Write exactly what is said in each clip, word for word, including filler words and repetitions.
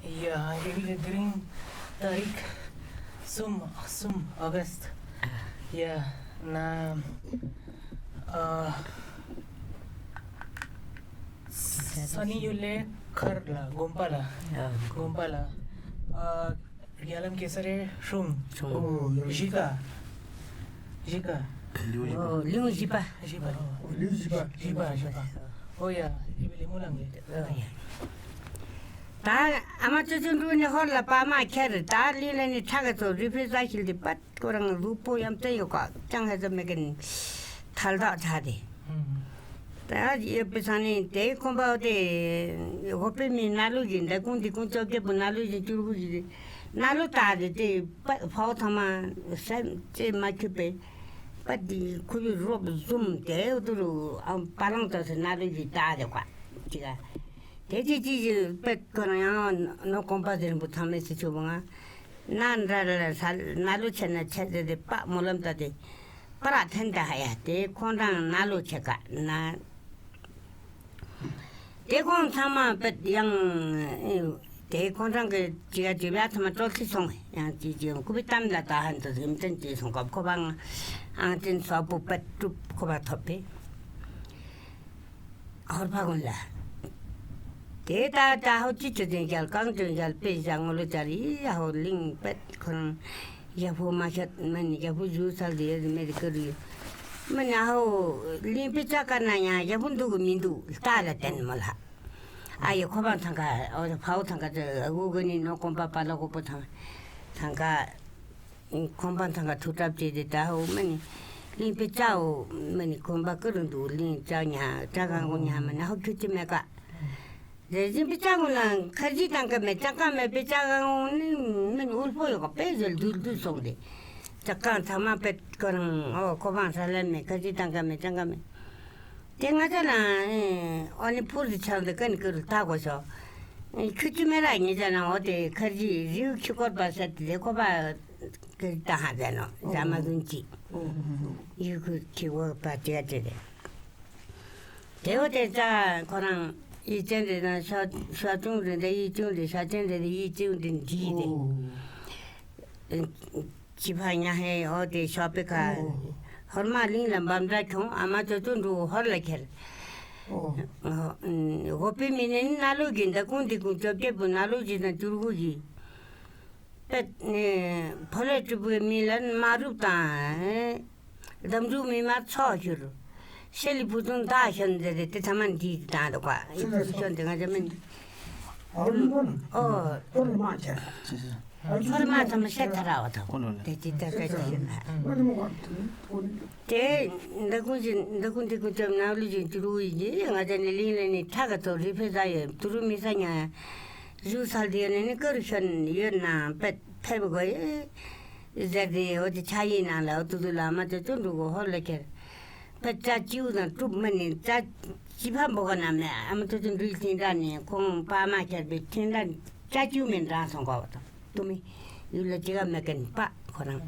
ཡ། ཨི་བི་ལེ་དེ་རིང་ཏ་རིག་གསུམ། གསུམ་ཨོ་གསྟ། ཡ། ན། ཨ། ས་ནི་ཡུལ་ལས་མཁར་ལ། དགོན་པ་ལ། ཡ། དགོན་པ་ལ། ཨ། རྒྱ་ལམ་གེ་སར་རི་སྲུང་། སྲུང་། ཨོ། ཡ། གཞིས་ཀ་གཞིས་ཀ་ལིའུ་གཞིས་པ། ཨོ། ལིའུ་གཞིས་པ། གཞིས་པ། ལིའུ་གཞིས་པ། གཞིས་པ། གཞིས་པ། ཨོ་ཡ། ཨི་བི་ལེ་མུ་ལང་ལེ། ཨོ་ཡ། ད་ཨ་མ་ཅོ་ཅོ་འབྲུག་ནི་ཧོར་ལ་པ་མ་ཁྱེར། ད་ལི་ལ་ནི་ཁྲ་ག་ཚོ་རི་ཕེ་ཟ་ཤིལ་ཏེ་པད། ཁོ་རང་གཟུགས་པོ་ཡང་བཙན་ཡོད་ཀ་ཅང་ཧ་ཙམ་མེད་མཁན་ཐལ་དག་ཆགས་ཏེ། ཧུམ། ད་ཡོད་པའི་ས་ནས་དེའི་ཁོམ་པ་དེ་ཧོ་པེ་མི་ན་ལུ་ཞིག་འདྲ་ཀུང་དེ་ཀུང་བཅོ་བརྒྱད་པོ་ན་ལུ་ཞིག་བཅུ་དགུ་ཞིག་ན་ལུ་ད་དེ་དེ་ཕའོ་ཐ་མ་སེམས་ཅེ་མ་ཁྱུད་པའི་པ་དེ་ཁུ་བི་རོབ་ཟུམ་དེ་དུ་རུ་ཨ་པ་ལང་ཏོ་སེ་ན་ལུ་ཞིག་ད་དེ་ཀ་ཅི་ག་དེ་ཅི་ཅི་ཞིག་པད་ཁོ་རང་ཡང་ནོ་ཀོམ་པ་ཟེར་བུ་ཐང་མེད་སི་ཆུ་བུ་ང་། ན་འདྲ་ར་ལ་ས་ན་ལུ་ཆེ་ན་ཆེ་ཟེར་ཏེ་པ་མོ་ལམ་ད་དེ་པ་ར་ཐན་ད་ཧ་ཡ་དེ་ཁོང་རང་ན་ལུ་ཆེ་ཀ་ན། དེ་ཁོང་ཚང་མ་པད་ཡང་དེ་ཁོང་རང་གི་ཅི་ཡ་ཅི་བ་ཚང་མ་ཀྲོལ་ཚི་སོང་ཡང་ཅི་ཅི་ཀུ་བི་གཏམ་ལ་ད་ཧན་དུ་རིམ་བསྟན་ཅི་སོང་ཀ་ཁོ་བ་ཨང་ཅན་སོག་པོ་པད་གྲུབ་ཁོ་བ་ཐོབ་པས། ཧོར་ཕ་གུན་ལ། དེ་ལྟར་ད་ཧོ་ཅི་ཅི་དོན་རྒྱལ་གང་དོན་རྒྱལ་དཔེ་བཞག་ངོ་ལོ་ཅར་ཡི་ཧོ་གླིང་པད་ཁོ་རང་ཡ་ཧོ་མ་ཤད་མ་ནི་ཡ་ཧོ་ཞུ་ཚར་དེ་ཡ་མེ་རི་ཀ་རུ་ཡོད། མ་ནི་ཧོ་གླིང་པི་ཅག་ཀ་ན་ཡང་ཡ་ཧོ་འདུག་གི་མི་འདུག་ལྟ་ལ་བསྟན་མོ་ལ། ཨ་ཡེ་ཁོ་པང་ཐང་ཀ་ཨོ་ཕའོ་ཐང་ཀ་ཨ་གོ་གོ་ནི་ནོ་ཀོམ་པ་པ་ལ་གོ་པོ་ཐང་ཐང་ཀ། ཁོང་པ་ཐང་ག་ཐུགས་གྲབས་བྱས་ཏེ་ད་ཧོ་མ་ནི་གླིང་པའི་ལྕགས་འོ་མ་ནི་ཁོང་པ་ཀུ་རུ་འདུག་གླིང་ལྕགས་ཉ་ལྕགས་གང་གོ་ཉ་མ་ན་ཧོ་ཁྱུ་ཅི་མེད་ཀ། རེ་གླིང་པའི་ལྕགས་འོ་ལ་ཁར་ཇི་བཏང་ཀ་མེད་ལྕགས་གང་མེད་པའི་ལྕགས་གང་འོ་ནི་མ་ནི་དབུལ་པོ་ཡོད་ཀ་པེ་ཟེར་དུལ་དུལ་སོང་སྟེ། ལྕགས་གང་ཚང་མ་པེ་ཁོ་རང་ཨོ་ཁོ་པང་ས་ལ་མེད་ཁར་ཇི་བཏང་ཀ་མེད་ལྕགས་གང་མེད། དེ་ང་ཚ་ན་ཨོ་ནི་ཕུར་དུ་ཆགས་འདི་ཀ་ནི་ཀུ་རུ་ལྟ་དགོས་ཤོ། ཁྱུ་ཅི་མེད་ར་ངེད་ཅག་ན་འོ་དེ་ཁར་ཇི་རིའུ་ཁྱི་སྐོར་པ་ཟེར་ཏེ་དེ་ཁོ་པ། ཀི་ཏ་ཧ་ཛ་ནོ་ཛ་མ་ཟུན་ཅི། ཡུ་ཁུ་ཁི་བོ་པ་ཏི་ཡ་ཏི་རེ། དེ་བོ་དེ་ཙ་ཁོ་རང་ཡི་ཅན་རེ་ན་ཤ་ཤ་ཅུང་རེ་ན་ཡི་ཅུང་རེ་ཤ་ཅན་རེ་ན་ཡི་ཅུང་རེ་འདི་རེ། ཅི་ཕ་ཉ་ཧེ་འོ་དེ་ཤོ་པེ་ཁ། ཧོར་མ་གླིང་ལ་འབམ་འདྲ་ཁྱོང་ཨ་མ་ཅོ་ཅོ་འགྲོ་ཧོར་ལ་ཁྱེར། ཧོ་པེ་མི་ནི་ན་ལུ་གི་འདི་ཀུང་འདི་ཀུང་ཅོ་ཀེ་པུ་ན་ལུ་གི་ན་ཅུར་གུ་གི། པད་ནི་ཕོ་ལེ་ཀྲི་པུའི་མི་ལ་མ་རུབ་དང་། འདམ་རུ་མི་མ་ཚོགས་ཞུར། ཤེ་ལི་བུ་ཐུང་མདའ་ཤོན་ཟེར་ཏེ་དེ་ཚང་མ་འདི་དང་འདུག་ག་ཡི་བུ་ཤོན་དེ་ང་ཅག་མིན། ཨོ། ཧོར་མ་ཚང་མ་ཤེ་ཐ་ར་བ་དང་། དེ་ཅི་ད་ག་ཅི་ཡིན་ན། དེ་འདི་ཀུན་ཅི་འདི་ཀུན་འདི་ཀུན་ཅི་ནང་ལུས་ཅི་ཏུ་རུ་ཡི་ང་ཅག་ནི་གླིང་ལ་ནི་ཁྲག་ག་ཚོ་རི་ཕེ་ཟ་ཡོད་ཏུ་རུ་མི་ཟ་ཉ། གཞུ་སལ་དེ་ནི་ནི་ཀུ་རུ་ཤོན་ཡོད་ན་པད་ཕེབས་དགོས་ཡེ། ཟེར་དེ་འོ་དེ་ཆ་ཡི་ནང་ལ་འོ་དུ་དུ་ལ་ཨ་མ་ཅོ་ཅོ་འགྲོ་གོ་ཧོར་ལ་ཁྱེར། པད་ཙ་ཅིའུ་དང་གྲུབ་མ་ནི་ཙ་ཅི་ཕ་འབོ་ག་ན་མེ་ཨ་མ་ཅོ་ཅོ་འགྲུལ་ཐིན་ར་ནི་ཁོང་པ་མ་ཁྱེར་པའི་ཐིན་ར་ཙ་ཅིའུ་མེ་འདྲ་སོང་གོ་བ་དང་དུ་མི་ཡུལ་ལ་ཅི་ག་མེ་ཀན་པ་ཁོ་རང་།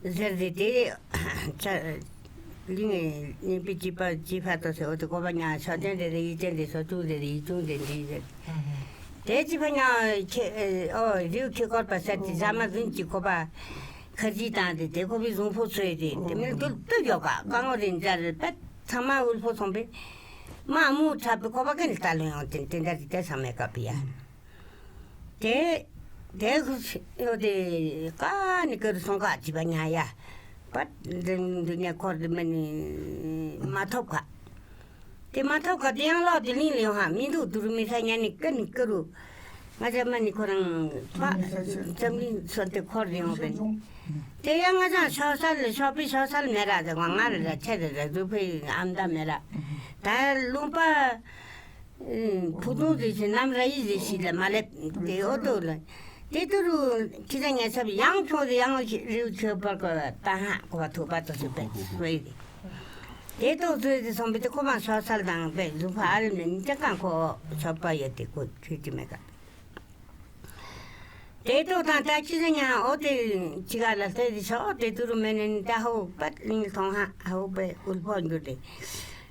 ཟེར་དེ་དེ་ལིང་ནི་པི་ཅི་པ་ཅི་ཕ་ཏོ་སེ་འོ་དེ་ཀོ་པ་ཉ་ཤ་ཅན་དེ་དེ་ཡི་ཅན་དེ་སོ་ཅུང་དེ་དེ་ཡི་ཅུང་དེ་འདི་ཟེར། དེ་ཅི་ཕ་ཉ་ཁེ་ཨོ་རིའུ་ཁེ་ཀོར་པ་སེ་ཏི་ཟ་མ་ཟུན་ཅི་ཀོ་པ་ཁ་ཅི་དང་དེ་དེ་ཀོ་པི་ཟུང་ཕོ་ཚོས་དེ་དེ་མི་དུ་དུ་ཡོ་ཀ་ཀ་ངོ་རིན་ཅར་པད་ཚང་མ་འུལ་ཕོ་སོང་པས་མ་མུ་ཁྲ་པི་ཀོ་པ་ཀན་ལྟ་ལོ་ཡོང་དེ་དེ་འདྲ་དེ་དེ་ས་མེ་ཀ་པི་ཡ། དེ་དེ་ཡོ་དེ་ཀ་ནི་ཀ་རུ་སོང་ཀ་ཅི་པ་ཉ་ཡ། པད་འདི་འདི་ཉ་ཁོར་དེ་མ་ནི་མ་ཐོབ་ཀ། དེ་མ་ཐོབ་ཀ་དེ་ཡང་ལོག་དེ་ལིང་ལིང་ཧ་མི་འདུག་དུ་རུ་མི་ས་ཉ་ནི་ཀ་ནི་ཀ་རུ། ང་ཅག་མ་ནི་ཁོ་རང་པ་འཛམ་གླིང་སོན་དེ་ཁོར་དེ་ཡོང་པས། དེ་ཡང་ང་ཅག་ཤོག་སལ་ལ་ཤོག་པི་ཤོག་སལ་མེ་ར་དེ་ང་ང་རེ་ར་ཆེ་རེ་ར་རུ་ཕེ་ཨམ་ད་མེ་ར། ད་ལུང་པ། ཕུ་ཐུང་རེ་ཞིག་ནམ་ར་ཡི་རེ་ཞིག་ལ་མ་ལེབ་དེ་འོ་དོ་ལ། དེ་དུ་རུ་ཁྱི་ད་ཉ་ཆབ་ཡང་ཁྱོང་རེ་ཡང་རིའུ་ཁྱོད་པར་གོ་ད་ཧ་གོ་བ་ཐུག་པ་དོ་སུ་པེ་སོའི་རེ། དེ་དོ་སོའི་རེ་སོང་པེ་དེ་ཁོ་མ་ཤོག་སལ་དང་པེ་ལུ་ཕ་ཨ་རི་མེ་ནི་ཅ་གང་ཁོ་ཆོག་པ་ཡོད་དེ་ཁོ་ཁྱོད་ཀྱི་མེ་ག། དེ་དོ་དང་ད་ཁྱི་ད་ཉ་འོ་དེ་ཅི་ག་ལ་ལྟོས་དེ་ཤོག་དེ་དུ་རུ་མེ་ནི་ད་ཧོ་པད་ལིང་ཐོང་ཧ་ཧོ་པེ་འུལ་ཕོ་འགྱུར་དེ།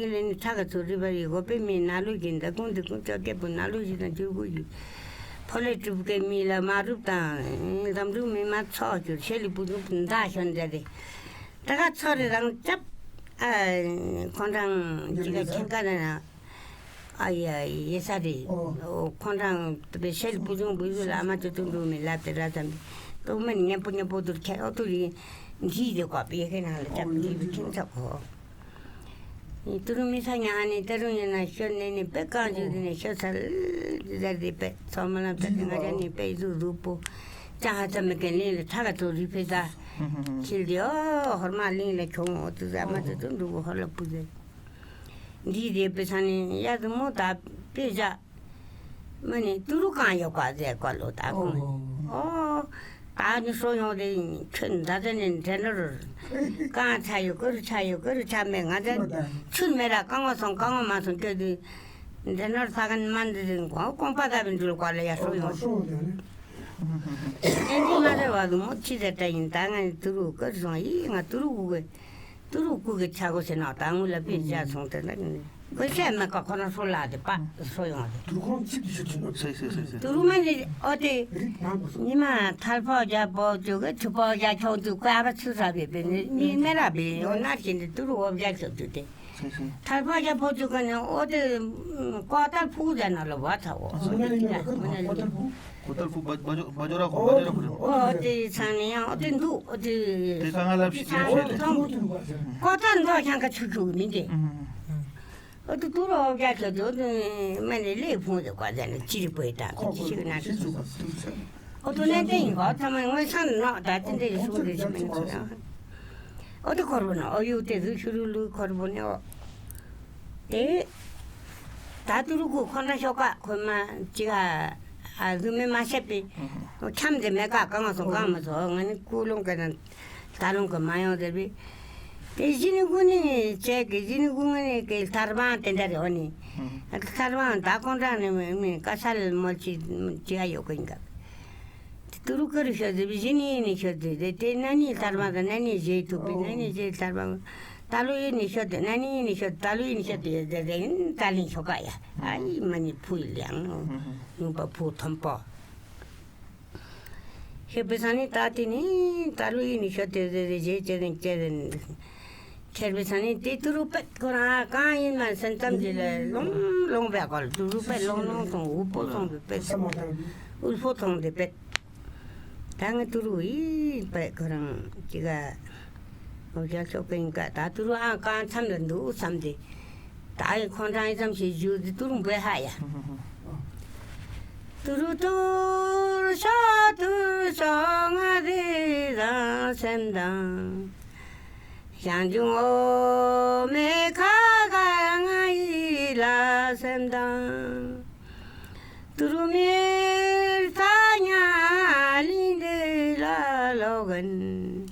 གླིང་ལས་ནི་ཁྲ་ག་ཚོ་རི་བ་ཡི་འོ་པེ་མི་ན་ལུ་གི་མདའ་ཁུང་འདི་ཁུང་ཅོ་སྐད་པོ་ན་ལུ་ཞིག་དང་འཇུར་བུ་ཡི་ཕོ་ལེ་གྲུབ་ཀའི་མི་ལ་མ་རུབ་དང་ལམ་རུབ་མི་མ་ཚོགས་གྱུར་ཤེ་ལི་བུ་ཟུང་མདའ་ཤོན་མཛད་དེ། ད་ག་ཚོ་རི་རང་ཅབ་ཨ་ཁོང་རང་ཅི་ག་ཁྱེད་ཀ་ན་ཨ་ཡ་ཡེ་ས་རེད། ཨོ། ཁོང་རང་དེ་བས་ཤེལ་བུ་ཆུང་བུ་ཆུང་ལ་ཨ་མ་ཅོ་ཏུ་འགྲོ་མི་ལབ་དེ་ར་ཙམ་དུ་མ་ནི་མཉམ་པོ་མཉམ་པོ་དུར་ཁྱེད་ཨོ་ཏུ་རི་འདི་དེ་ཀོ་པི་ཡེ་ཁེ་ནང་ལ་ཅབ་འདི་བི་ཁྱིམ་ཚ་ཁོ། ཏུ་རུ་མི་ས་ཉ་ཨ་ནི་ཏ་རུ་ཡིན་ན་ཤོད་ནས་ནི་པེ་གང་ཅུ་དེ་ནས་ཤོད་ཚར་ཟེར་དེ་པེ་ཚོ་མ་ལམ་ད་དེ་ང་ཅག་ནི་པེ་ཟུ་ཟུ་པོ་ཅ་ཧ་ཙམ་མི་ཀན་ལེ་ལ་ཐ་ག་ཏུ་རི་ཕེ་ཟ་ཁྱིལ་དེ་ཨོ་ཧོར་མ་གླིང་ལ་ཁྱོང་ཨོ་ཏུ་ཟ་མ་ཏུ་ཏུ་འགྲུ་གོ་ཧོར་ལ་པུ་ཟེར། འདི་རེད་པས་ས་ནི་ཡ་དུ་མོ་ད་པེ་བཞག་མ་ནི་ཏུ་རུ་གང་ཡོད་ག་ཟེར་གོ་ལོ་ད་ཁོང་ཨོ་ད་ནི་སོ་ཡོང་དེ་ཁྱོད་ད་ད་ནི་འདྲེ་ནོར་གང་ཆ་ཡོད་ཀུ་རུ་ཆ་ཡོད་ཀུ་རུ་ཆ་མེད་ང་ད་ཆུན་མེད་ར་གང་བ་སོང་གང་བ་མ་སོང་སྐྱོད་དུས་འདྲེ་ནོར་ས་ག་ནི་མ་འདི་རིང་གོང་གོང་པ་ད་བི་འདུལ་གོ་ལ་ཡ་སོ་ཡོང་ཨེ་འདི་མ་རེད་བ་དུ་མོ་ཅི་ཟེར་ད་ཡིན་ད་ང་ནི་ཏུ་རུ་ཀུ་རུ་སོང་ཡིན་ང་ཏུ་རུ་གུ་གུ། ཏུ་རུ་ཀུ་གི་ཆ་གོ་ཟེར་ན་ད་ངུ་ལ་པི་ཅ་སོང་དེ་ན་གི་ནི་གོ་ཤ་མེད་ཀ་ཁོ་ན་སོ་ལ་དེ་པ་སོ་ཡོང་དེ། ཏུ་རུ་ཁོང་ཚིག་གི་ཤུ་ཆུ་ནོ། སེ་སེ་སེ་སེ། ཏུ་རུ་མ་ནི་ཨོ་དེ་རིགས་མང་པོ་སོ། ཉི་མ་ཐལ་ཕོ་རྒྱ་པོ་ཅུ་གི་ཆུ་ཕོ་རྒྱ་ཁྱོང་དུ་ཀ་བ་ཆུ་ས་བེ་བེ་ནི་མི་མེ་ར་བེ་ཡོ་ན་ཅི་ནི་ཏུ་རུ་ཨོ་རྒྱ་ཁྱོ་དུ་དེ། སེ་སེ། ཐལ་ཕོ་རྒྱ་པོ་ཅུ་གི་ནི་ཨོ་དེ་ཀོ་ཏལ་ཕུག་ཇ་ན་ལོ་བ་ཚ་བོ། ཨ་མ་ན་ལི་ན་ཀོ་ཏལ་ཕུག་ཀོ་ཏལ་ཕུག་བ་བ་ཇོ་བ་ཇོ་ར་ཁོ་བ་ཇོ་ར་ཁོ་རེ། ཨོ་དེ་ཚང་ནི་ཡང་ཨོ་དེ་འདུག་ཨོ་དེ། དེ་ག་ང་ལབ་ཤི་ཤི་ཤི་དེ། ཀོ་ཏ་མདོ་ཁྱང་ཀ་ཆུ་ཆུ་མི་འདི། ཨོ་དེ་དུ་རོ་རྒྱ་ཁྱོད་དུ་མ་ནི་ལེ་ཕུང་དེ་ཀོ་ཏ་ནི་ཅི་རི་པོའི་ཏ་ཅི་ཤི་ན་ཅི་ཆུ། ཨོ་དུ་ནན་ཏན་ཡིན་གོ་ཚང་མ་ངོས་སང་ནོ་ད་ཏན་ཏན་ཡིན་གསུང་རེ་ཞིག་མིན་གོ་ཡང་། ཨོ་དེ་འཁོར་བོ་ནོ་ཨོ་ཡུ་དེ་ཟུ་ཤུ་རུ་ལུ་འཁོར་བོ་ནི་ཨོ། དེ་ད་ཏུ་རུ་ཀུ་ཁོ་ན་ཤོག་ཀ་ཁོ་མ་ཅི་ག་ཨ་ཟུ་མེ་མ་ཤེས་པི་ཁྱམ་དེ་མེ་ཀ་གང་སོང་གང་མ་སོང་ང་ནི་ཀུ་ལུང་ག་ན་ད་ལུང་ག་མ་ཡོང་དེ་བི། དེ་ཞི་ནི་ཀུ་ནི་ཅེ་གི་ཞི་ནི་ཀུ་ང་ནི་གི་ཐར་བང་དེ་འདྲ་རེ་ཨོ་ནི། ཨ་ཐར་མ་ད་ཁོང་ཁྲ་ནས་མི་མི་ཀ་ས་ལ་མོལ་ཅི་ཅི་ཡ་ཡོད་གིན་ག། དེ་ཏུ་རུ་ཀ་རུ་ཤོད་དེ་བི་ཞི་ནི་ནི་ཤོད་དེ་དེ་དེ་ན་ནི་ཐར་མ་དང་ན་ནི་བཞེས་ཐུབ་པའི་ན་ནི་བཞེས་ཐར་མ། ད་ལོ་ཡི་ནི་ཤོད་དེ་ན་ནི་ཡི་ནི་ཤོད་དེ་ད་ལོ་ཡི་ནི་ཤོད་དེ་དེ་དེ་ད་ལིང་ཤོ་ཀ་ཡ། ཨ་ཡི་མ་ནི་ཕུ་ཡི་ལིང་ཡུང་པ་ཕུ་ཐོམ་པོ། ཤེས་པའི་ས་ནི་ད་དེ་ནི་ད་ལོ་ཡི་ནི་ཤོད་དེ་དེ་དེ་བཞེས་ཅེ་དེ་ཅེ་དེ། ཁྱེར་བའི་ས་ནི་དེ་ཏུ་རུ་པད་ཁོ་རང་གང་ཡིན་མ་སེམས་ཙམ་གྱི་ལས་ལོང་ལོང་བའི་སྐོར་ཏུ་རུ་པད་ལོང་ལོང་སོང་དབུལ་པོ་སོང་བའི་པད་སོང་དབུལ་པོ་སོང་དེ་པད། ད་ང་ཏུ་རུ་ཡིས་པད་ཁོ་རང་ཅི་ག་ངོ་རྒྱལ་ཤོག་གིན་ཀ་ད་ཏུ་རུ་ཨང་གང་འཚམ་ལ་འདུག་བསམ་དེ། ད་ཡི་ཁོང་ཁྲང་ཡི་ཙམ་ཞིག་བཞུགས་དེ་ཏུ་རུ་འབོད་ཧ་ཡ། ཏུ་རུ་ཏུར་ཤོག་ཏུར་ཤོག་ང་དེ་དང་སེམས་དང་། ཞང་ཆུང་འོ་མའི་ཁ་ཁ་ང་ཡི་ལ་སེམས་དང་། ཏུ་རུ་མིར་ཐ་ཉ་ལིང་དེ་ལ་ལོག་གན།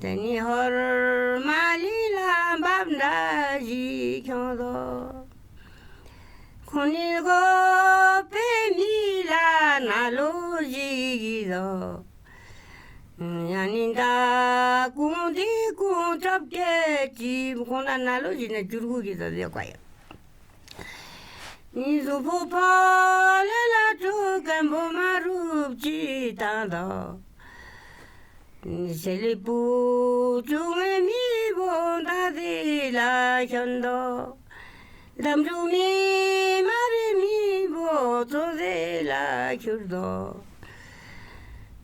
དེ་ནི་ཧོར་མ་ལི་ལ་འབབ་འདྲ་ཞིག་ཁྱོང་དོ། ཁོང་ནི་གོ་པའི་མི་ལ་ན་ལོ་ཞིག་གི་དོ། ཡང་ནི་ད་ཀུང་དི་ཀུང་ཅོབ་ཀྱེ་ཅི་ཁོང་ལ་ན་ལོ་ཞིག་ན་བཅུར་གུ་གི་དོ་ཟེར་གོ་ཡ། ནི་གཟུགས་པོ་ཕོ་ལེ་ལ་ཆུ་སྐམ་པོ་མ་རུབ་ཅི་དང་དོ། ནི་ཟེ་ལི་པུ་ཆུང་ངེ་མི་བོ་ད་དེ་ལ་ཤོན་དོ། འདམ་རུ་མི་མ་རི་མི་བོ་ཙོ་དེ་ལ་ཁྱུར་དོ།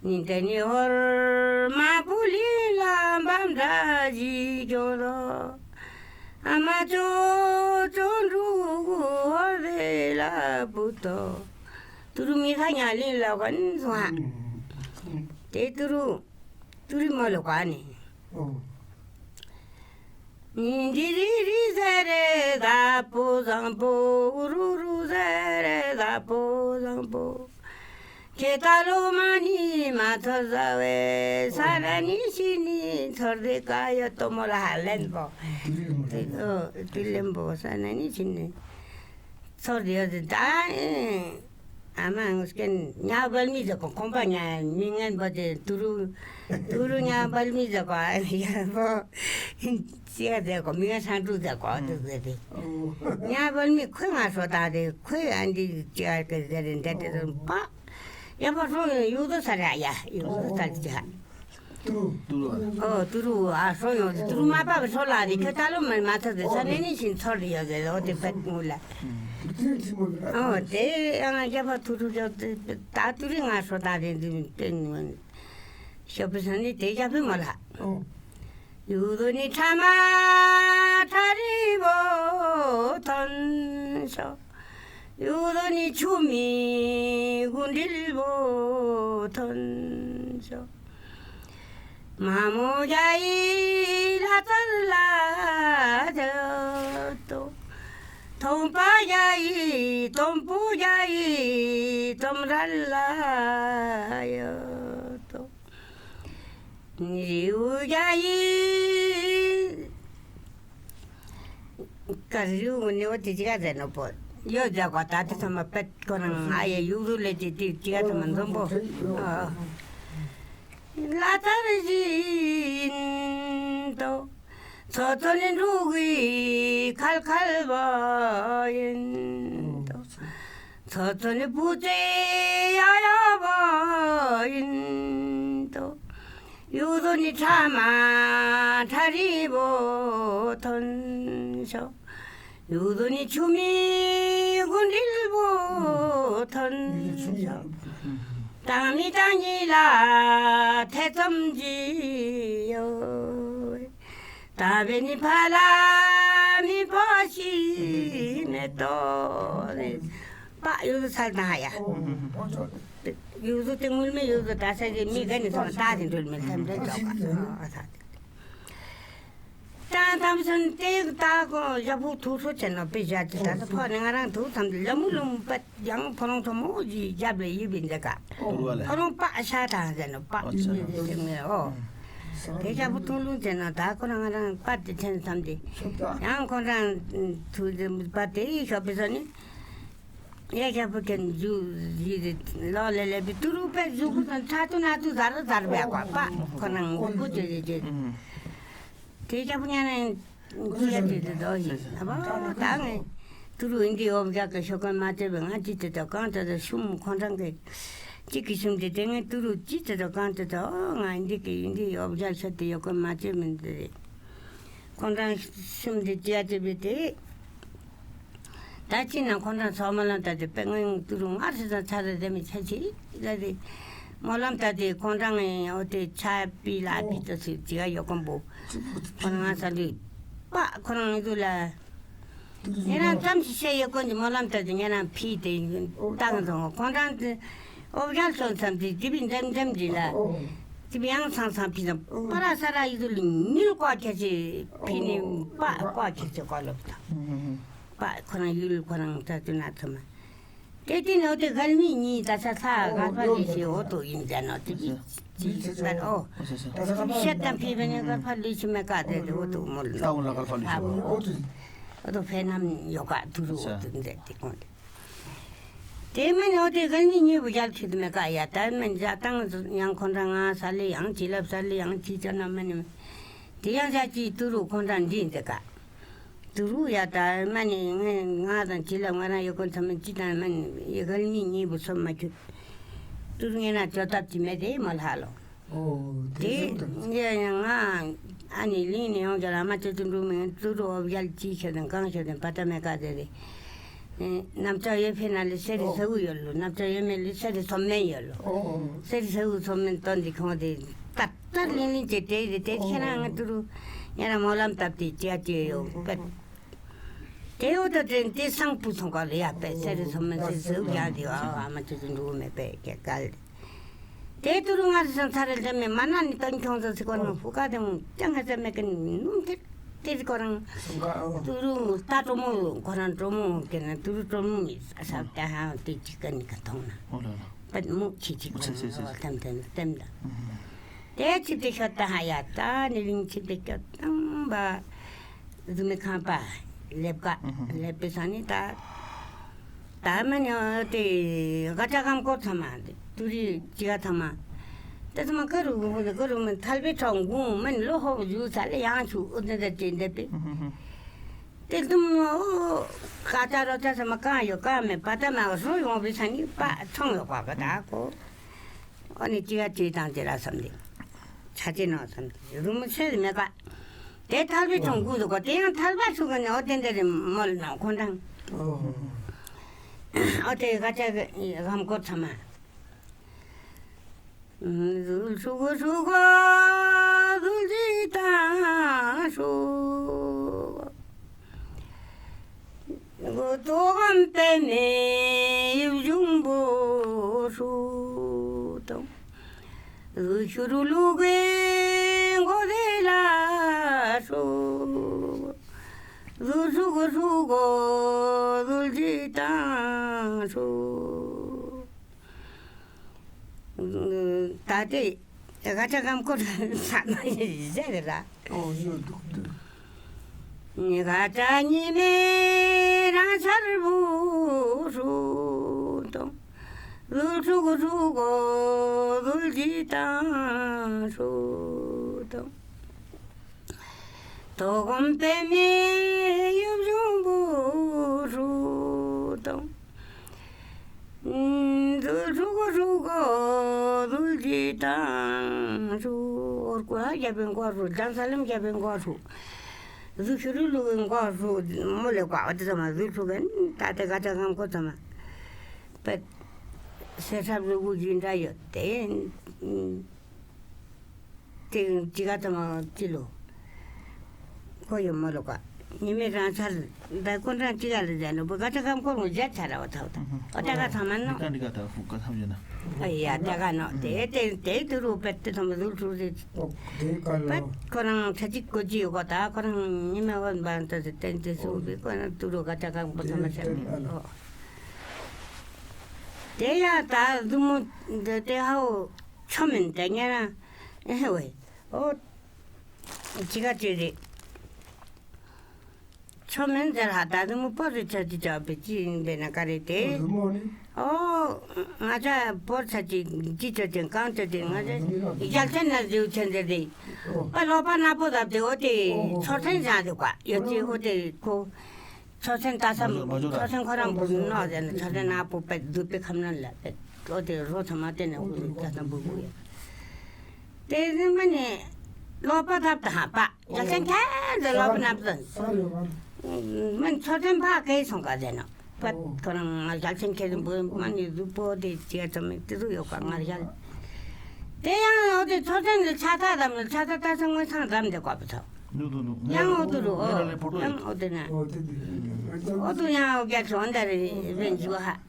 ནི་དེ་ནི་ཧོར་མ་པུ་ལི་ལ་འབམ་འདྲ་ཞིག་ཁྱོང་དོ། ཨ་མ་ཅོ་ཅོ་འབྲུག་ཧོར་རེ་ལ་བུད་དོ། ཏུ་རུ་མི་ཁ་ཉ་ལིང་ལ་གོན་སོང་ཧ། དེ་ཏུ་རུ་ཏུ་རུ་མོ་ལ་གོ་ནི། ཨོ། ཉིན་གྱི་རི་རི་ཟེར་རེ་ཟ་པོ་བཟང་པོ། ཨུ་རུ་རུ་ཟེར་རེ་ཟ་པོ་བཟང་པོ། ཁྱེད་ད་ལོ་མ་ནི་མ་ཚོར་ཟ་བས། ས་ན་ནི་ཤི་ནི་ཚོར་དེ་ཀ་ཡོད་དོ་མོ་ལ་ཧ་ལན་པོ། ཨོ་དུ་ལེན་པོ་ས་ན་ནི་ཤི་ནི་ཚོར་དེ་ཡོད་དེ་ད་ཨེ། ཨ་མ་ངུ་སྐན་ཉ་བལ་མི་ཟེར་གོ་ཁོང་པ་ཉ་མི་ངན་པོ་དེ་ཏུ་རུ་ཏུ་རུ་ཉ་བལ་མི་ཟེར་གོ་ཨ་ཡ་པོ་ཅི་ཡ་ཟེར་གོ་མི་ངན་སང་ཀྲུག་ཟེར་གོ་དུ་ཟེར་དེ། ཉ་བལ་མི་ཁོས་ང་སོ་ད་དེ་ཁོས་ཨ་འདི་ཅི་ཡ་གི་ཟེར་རེ་འདྲ་དེ་རུ་པ། ཡ་པ་སོ་ཡོད་ཡུག་དོ་ས་ར་ཡ་ཡུག་དོ་ས་ར་ཅི་ཧ། ཏུ་རུ། ཏུ་རུ་ཨ། ཨོ་ཏུ་རུ་ཨ་སོ་ཡོང་ཏུ་རུ་མ་པ་བ་སོ་ལ་རི་ཁྱོད་ད་ལོ་མ་མ་ཚ་དེ་ས་ནས་ནི་ཤིན་ཚོར་རི་ཡོད་ཟེར་ཨོ་དེ་པད་ངུ་ལ། ཨོ་དེ་ཡང་རྒྱ་པ་ཏུ་རུ་ཡོད་དེ་ད་ཏུ་རུ་ང་སོ་ད་རེ་འདི་པད་ངུ་ཤོ་པི་ས་ནི་དེ་རྒྱ་པི་མོ་ལ། ཡུ་དོ་ནི་ཁྲ་མ་ཁྲ་རི་བོ་ཐོན་ཤོ། ཡུ་དོ་ནི་ཆུ་མི་གུན་དྲིལ་བོ་ཐོན་ཤོ། མ་མོ་རྒྱ་ཡི་ལ་ཙར་ལ་ཇ་ཏོ། ཐོང་པ་རྒྱ་ཡི་ཏོམ་པུ་རྒྱ་ཡི་ཏོམ་རལ་ལ་ཡ་ཏོ། རིའུ་རྒྱ་ཡི། ཀ་རིའུ་ནི་བ་ཏི་ཅི་ག་ཟེར་ནོ་པོ། ཡོད་ཟེར་གོ་ད་ཏི་ཚང་མ་པད་ཁོ་རང་ཨ་ཡེ་ཡུག་རུ་ལེ་ཏི་ཏི་ཅི་ག་ཚང་མ་འཛོམས་པོ། ཨ། ལ་ཙར་བཞིན་དུ། ཚོ་ཚོ་ནི་འབྲུག་གི་ཁལ་ཁལ་བ་ཡིན་དོ། ཚོ་ཚོ་ནི་བུ་ཚེ་ཡ་ཡ་བ་ཡིན་དོ། ཡུག་དོ་ནི་ཁྲ་མ་ཁྲ་རི་བོ་ཐོན་ཤོ། ཡུག་དོ་ནི་ཆུ་མི་གུན་དྲིལ་བོ་ཐོན་ཤོ། དང་མི་དང་ཉི་ལ་ཐེ་ཚོམ་གྱི་ཡོད། ད་བེ་ནི་ཕ་ལ་མི་ཕ་ཤི་མེ་ཏོ་རེ། པ་ཡུག་དོ་སལ་ད་ཡ། ཡུག་དོ་དེ་ངུལ་མེ་ཡུག་དོ་ད་ས་གི་མི་ག་ནི་ཐོང་ད་དེ་འགྲུལ་མེ་ཐམ་དེ་ཅོག་པ། ཏང་ཏམ་སོན་ཏེ་ད་གོ་ཡ་བུ་ཐུག་སོ་ཆེན་ནོ་པེ་ཞ་ཅི་ད་ད་ཕོ་ནི་ང་རང་ཐུག་ཐམ་ལ་མུ་ལུམ་པ་ཡང་ཕོ་རོང་ཐོ་མོ་ཇི་རྒྱབ་ལ་ཡི་བིན་ཟེ་ག་ཕོ་རོང་པ་ཤ་ཐང་ཟེ་ནོ་པ་ཨོ་ཆ། ཏེ་ངེ་ཨོ། དེ་ཞག་པོ་ཐུང་ལུང་བྱས་ན་ད་ཁོ་རང་ང་རང་པ་དེ་ཐེན་བསམ་སྟེ། ཡང་ཁོ་རང་ཐུ་པ་དེ་ཡི་ཞོགས་པའི་ས་ནི། ཡ་ཞག་པོ་ཐེན་རྒྱུ་ཡི་རེད་ལོ་ལེ་ལེ་པའི་ཏུ་རུ་པའི་གཟུགས་པོ་དང་ཚ་ཏུ་ན་ཏུ་ཟར་ཟར་བས་ཀོ་པ། ཁོ་རང་ངུ་གུ་ཅེ་ཅེ་ཅེ། དེ་ཞག་པོ་ཉན་ན་ཅི་ཡ་དེ་དེ་དོ་ཡིན་ཨ་བ་ད་ངས། ཏུ་རུ་ཨིན་དི་ཡོབ་རྒྱག་གི་ཤོག་གོན་མ་བྱས་པའི་ང་ཅི་དེ་དོ་གང་དེ་དོ་ཤུམ་ཁོང་རང་གི། གཅིག་གི་ཤུམ་དེ་དེ་ངས་ཏུ་རུ་ཅི་དེ་དོ་གང་དེ་དོ་ང་ཨིན་དི་གི་ཨིན་དི་ཡོབ་རྒྱག་ཤོག་དེ་ཡོག་གོན་མ་བྱས་མིན་དེ་རེད། ཁོང་རང་ཤུམ་དེ་ཅི་ཡ་དེ་བི་དེ། ད་ཅི་ན་ཁོང་རང་ཚོ་སྨོན་ལམ་བཏབ་དེ་དཔེ་ངན་ཏུ་རུ་སྔར་སྲིད་དང་ཚ་རེ་དེ་མི་ཚ་ཆི་ལ་དེ། སྨོན་ལམ་བཏབ་དེ་ཁོང་རང་ངས་འོ་དེ་ཆ་པི་ལ་པི་ཏོ་སི་ཅི་ག་ཡོག་གོན་པོ། ཁོ་རང་ང་ས་ལུས། པ་ཁོ་རང་ཡིན་དུ་ལ། ཉེ་རང་ཙམ་ཞིག་བཤད་ཡོད་ཀོན་གྱི་སྨོན་ལམ་ལྟར་དུ་ཉེ་རང་ཕི་དེ་བཏང་སོང་། ཁོང་རང་དེ་ཨོ་བཞག་སོང་ཙམ་དེ་དེ་བི་འདམ་འདམ་དེ་ལ་དེ་བི་ཡང་ཚང་ཚང་ཕི་ཙམ་པ་ར་ས་ར་ཡིན་དུ་ལ་ཉིལ་ཀོ་ཁྱེར་ཆེ་ཕི་ནི་པ་ཀོ་ཁྱེར་ཆེ་ཀོ་ལོ་བཏང་པ་ཁོ་རང་ཡུལ་ཁོ་རང་ལྟར་དུ་ན་ཚང་མ། དེ་དེ་ནས་འོ་དེ་གལ་མི་གཉིས་ད་ས་ས་ག་ཕ་ལི་ཤི་འོ་དོ་ཡིན་ཟེར་ནོ་དེ་བི་ཅི་ཟེར་འོ། ཤད་དང་ཕི་བེ་ནས་ག་ཕ་ལི་ཤི་མེ་ཀ་དེ་དེ་འོ་དོ་མོ་ལ། ཏའོ་ལ་ག་ཕ་ལི་ཤི་འོ་དོ། འོ་དོ་ཕེ་ནམ་ཡོ་ག་དུ་རུ་འོ་དོ་མཛད་དེ་གོང་དེ། དེ་མིན་འོ་དེ་གལ་མི་གཉིས་བུ་རྒྱལ་ཁྱེད་མེ་ཀ་ཡ་ད་མིན་ཇ་ཏང་ཡང་ཁོང་རང་ང་ས་ལི་ཡང་ཅི་ལབ་ས་ལི་ཡང་ཅི་ཅོ་ན་མིན། དེ་ཡང་ཇ་ཅི་དུ་རུ་ཁོང་རང་འདི་འདི་ཀ། དུ་རུ་ཡ་ད་མ་ནི་ང་ང་དང་ཅི་ལ་ང་རང་ཡོད་ཀོན་ཚ་མ་ཅི་དང་མ་ནི་ཡི་གལ་མི་གཉིས་པོ་སོམ་མ་ཁྱུད། དུ་རུ་ངེ་ན་ཅོ་ཏབ་ཅི་མེད་དེ་མ་ལྷ་ལོ། ཨོ་དེ་དེ་ཡ་ང་ཨ་ནི་ལིང་ནས་ཡོང་ཅ་ལ་མ་ཅོ་དུ་འགྲོ་མི་དུ་རུ་ཨོ་བཞལ་ཅི་ཤ་དང་གང་ཤ་དང་པ་ཏ་མེ་ཀ་དེ་རེད། ནམ་ཅོ་ཡོད་ཕེ་ན་ལི་སེ་རི་ས་འུ་ཡོད་ལོ། ནམ་ཅོ་ཡོད་མེད་ལི་སེ་རི་སོམ་མེ་ཡོད་ལོ། སེ་རི་ས་འུ་སོམ་མེ་སྟོན་དེ་ཁོང་དེ་ཏ་ཏ་ལིང་ལིང་ཅེ་དེ་དེ་དེ་ཁྱེད་རང་ང་དུ་རུ་ཡ་ར་མོ་ལམ་བཏབ་དེ་ཅི་ཡ་ཅི་ཡོད་པད། དེ་འོ་ད་དྲན་དེ་སང་ཕུ་ཚོང་ཁ་ལ་ཡ་པད་སེ་རི་སོ་མེ་སེ་ཟེའུ་ཡ་དེ་ཨ་ཨ་མ་ཅི་ཅི་འགྲོ་མེད་པད་ཀྱ་གལ། དེ་དུ་རུ་ང་རི་སང་ཚ་རེ་ལྡེ་མེ་མ་ན་ནི་ཏང་ཁྱོང་ཟ་སི་ཀོ་རང་ཕུ་ཀ་དེ་མོ་ཅང་ཧ་ཟ་མེ་ཀ་ནི་ནུམ་ཐེར་ཐེར་ཀོ་རང་དུ་རུ་ཏ་ཀྲོ་མོ་ཁོ་རང་ཀྲོ་མོ་ཀེ་ན་དུ་རུ་ཀྲོ་མོ་མི་ས་ས་ཏ་ཧ་དེ་ཅི་ཀ་ནི་ཀ་ཐོང་ན་པད་མོ་ཁྱི་ཅི་ཀ་ཐེམ་ཐེམ་ཐེམ་ད། དེ་ཅི་དེ་ཤོད་ད་ཧ་ཡ་ད་ནི་ལིང་ཅི་དེ་ཤོད་དང་བ། རྫུན་མའི་ཁང་པ་ལེབ་ཀ་ལེབ་པའི་ས་ནི་ད། ད་མ་ནི་དེ་ག་ཅག་གམ་ཀོ་ཚང་མ་དུ་རི་ཅི་ག་ཚང་མ། དེ་ཚང་མ་ཀ་རུ་གུ་གུ་ཀ་རུ་མི་ཐལ་པའི་ཁྲོང་གུང་མ་ནི་ལོ་ཧོ་བུ་ཡུ་ས་ལེ་ཡང་ཆུ་ཨུ་དེ་དེ་ཅི་འདེབས་པའི། དེ་དུ་མོ་ཀ་ཅག་རོ་ཅག་ཚང་མ་གང་ཡོད་གང་མེད་པ་ད་མ་བཟོ་ཡོང་བའི་ས་ནི་པ་ཚོང་ཡོད་པ་ག་ད་ཀོ། ཨོ་ནི་ཅི་ག་ཅི་དང་ཅི་ར་བསམ་སྟེ། ཆ་ཅི་ནོ་བསམ་སྟེ་རུ་མི་ཚེ་མེད་ཀ། དེ་ཐལ་བའི་གྲོང་ཁུལ་དུ་གོ་དེ་ཡང་ཐལ་བ་ཚུགས་ཀ་ནི་ཨོ་དེ་འདྲ་རེ་མོལ་ནོ་ཁོང་དང་། ཨོ་དེ་ག་ཅག་གམ་ཀོ་ཚང་མ། ཟུལ་ཧྲུག་ཧྲུག་ཟུལ་ཅི་དང་ཧྲུག་གོ་ཏོ་གམ་པེ་མེ་ཡུབ་ཞུང་པོ་ཧྲུག་དང་། ཟུལ་ཤུ་རུ་ལུ་གེ་གོ་དེ་ལ་ཧྲུག་ཟུལ་ཧྲུག་གོ་ཧྲུག་གོ་ཟུལ་ཅི་དང་ཧྲུག་ད་དེ་ག་ཅག་གམ་ཀོ་ས་ན་ཡི་ཟེར་ར། ཨོ་ཡོད་འདུག་འདུག་ནི་ག་ཅག་ཉི་མའི་རང་ཆར་བུ་ཧྲུག་དང་། ཟུལ་ཧྲུག་ཧྲུག་གོ་ཟུལ་ཅི་དང་ཧྲུག་དང་། དོ་གོམ་པེ་མེ་ཡུབ་ཞུང་པོ་ཧྲུག་དང་། ཟུལ་ཧྲུག་ཧྲུག་གོ་ཟུལ་ཅི་དང་ཧྲུག་ཨོར་ཀུ་ཧ་རྒྱབ་པའི་མགོ་ཧྲུག་དང་ས་ལམ་རྒྱབ་པའི་མགོ་ཧྲུག་ཟུལ་ཤུ་རུ་ལུག་གི་མགོ་ཧྲུག་མོ་ལེ་ཀ་ཨོ་དེ་ཚང་མ་ཟུལ་ཧྲུག་གན་ད་དེ་ག་ཅག་གམ་ཀོ་ཚང་མ། པད་སེ་ཁྲབ་ལུ་གུ་ཇི་འདྲ་ཡོད་དེ། དེ་ཅི་ག་ཚང་མ་ཅི་ལོ། ཁོ་ཡོད་མ་ལོ་ཀ། ཉི་མའི་རང་ཆར་ད་ཀོན་ཀྲང་ཅི་ག་ལ་ཟེར་ནོ་བུ་ག་ཅག་གམ་ཀོ་རུ་ཇ་ཆ་ར་བ་ཐའོ་ད། ཨོ་ད་ག་ཚང་མ་ནོ། ནི་ཀ་ནི་ཀ་ད་ཧུ་ཀ་ཐམ་ཡོད་ན། ཨ་ཡ་ད་ག་ནོ་དེ་དེ་དེ་དུ་རུ་པད་དེ་ཚང་མ་ཟུལ་ཧྲུག་རེད། པད་ཁོ་རང་ཚ་ཅིག་གོ་ཅི་ཡོད་གོ་ད་ཁོ་རང་ཉི་མའི་འོན་པ་ད་དེ་དེ་དེ་སུ་བི་ཁོ་རང་དུ་རུ་ག་ཅག་གམ་ཀོ་ཚང་མ་ཆ་མི་ཨོ། དེ་ཡ་ད་ཟུ་མོ་དེ་དེ་ཧའོ་ཆོ་མིན་དེ་ཉེ་རང་ཨེ་ཧེ་ཝེ། ཨོ། ཅི་ག་ཅི་རེད། ཆོ་མེན་ཟེར་ཧ། ད་དུང་མོ་པོ་རེ་ཆ་ཅི་ཅོ་བེ་ཅི་ཡིན་བེ་ན་ག་རེ་དེ། ཨོ་དུ་མོ་ནི། ཨོ། ང་ཅ་པོ་ཆ་ཅི་ཅི་ཅོ་ཅན་གང་ཅོ་ཅན་ང་ཅ་ཨོ་དུ་མོ་ནི། ཡལ་ཆེན་ན་ཟེར་ཆེན་ཟེར་དེ། ཨོ། པ་ལོ་པ་ན་པོ་ཟབ་དེ་ཨོ་དེ་ཨོ་ཨོ་ཆོ་ཆེན་ཟ་དེ་ཀ་ཡོད་ཅི་ཨོ་དེ་ཁོ། ཆོ་ཆེན་ད་ས་མ་འཇོག་མ་འཇོག་ཆོ་ཆེན་ཁོ་རང་བུ་ནོ་ཟེར་ན་ཆོ་ཆེན་ན་པོ་པེ་དུ་པེ་ཁམ་ན་ལ་པེ། ཨོ་དེ་རོ་ཚ་མ་དེ་ནས་ཨོ་དེ་ད་ས་བུ་བུ་ཡ། དེ་ནི་མ་ནི་ལོ་པ་ཐབ་ད་ཧ་པ། ཡ་ཆེན་ཁྱེད་ལ་ལོ་པ་ནབ་ཟན། མན་ཆོ་ཆེན་ཕ་གེ་སོང་ག་ཟེར་ན། པ་ཁོ་རང་ང་ཡ་ཆེན་ཁྱེད་ལ་འབུ་མ་ནི་རུ་པོ་དེ་ཅི་ཡ་ཚོ་མི་དེ་རུ་ཡོད་ག་ང་ཡ། དེ་ཡང་ཨོ་དེ་ཆོ་ཆེན་ལ་ཆ་ཐག་དམ་ལ་ཆ་ཐག་ད་ས་ངོས་ཚང་དམ་དེ་གོ་པ་ཚོ། ནུ་དུ་ནུ། ཡང་ཨོ་དུ་རུ་ཨོ། ཡང་ཨོ་དེ་ན། ཨོ་དེ་དེ། ཨོ་དུ་ཡང་ཨོ་རྒྱ་ཆོ་འདར་རེ་བེན་ཞུ་ཧ།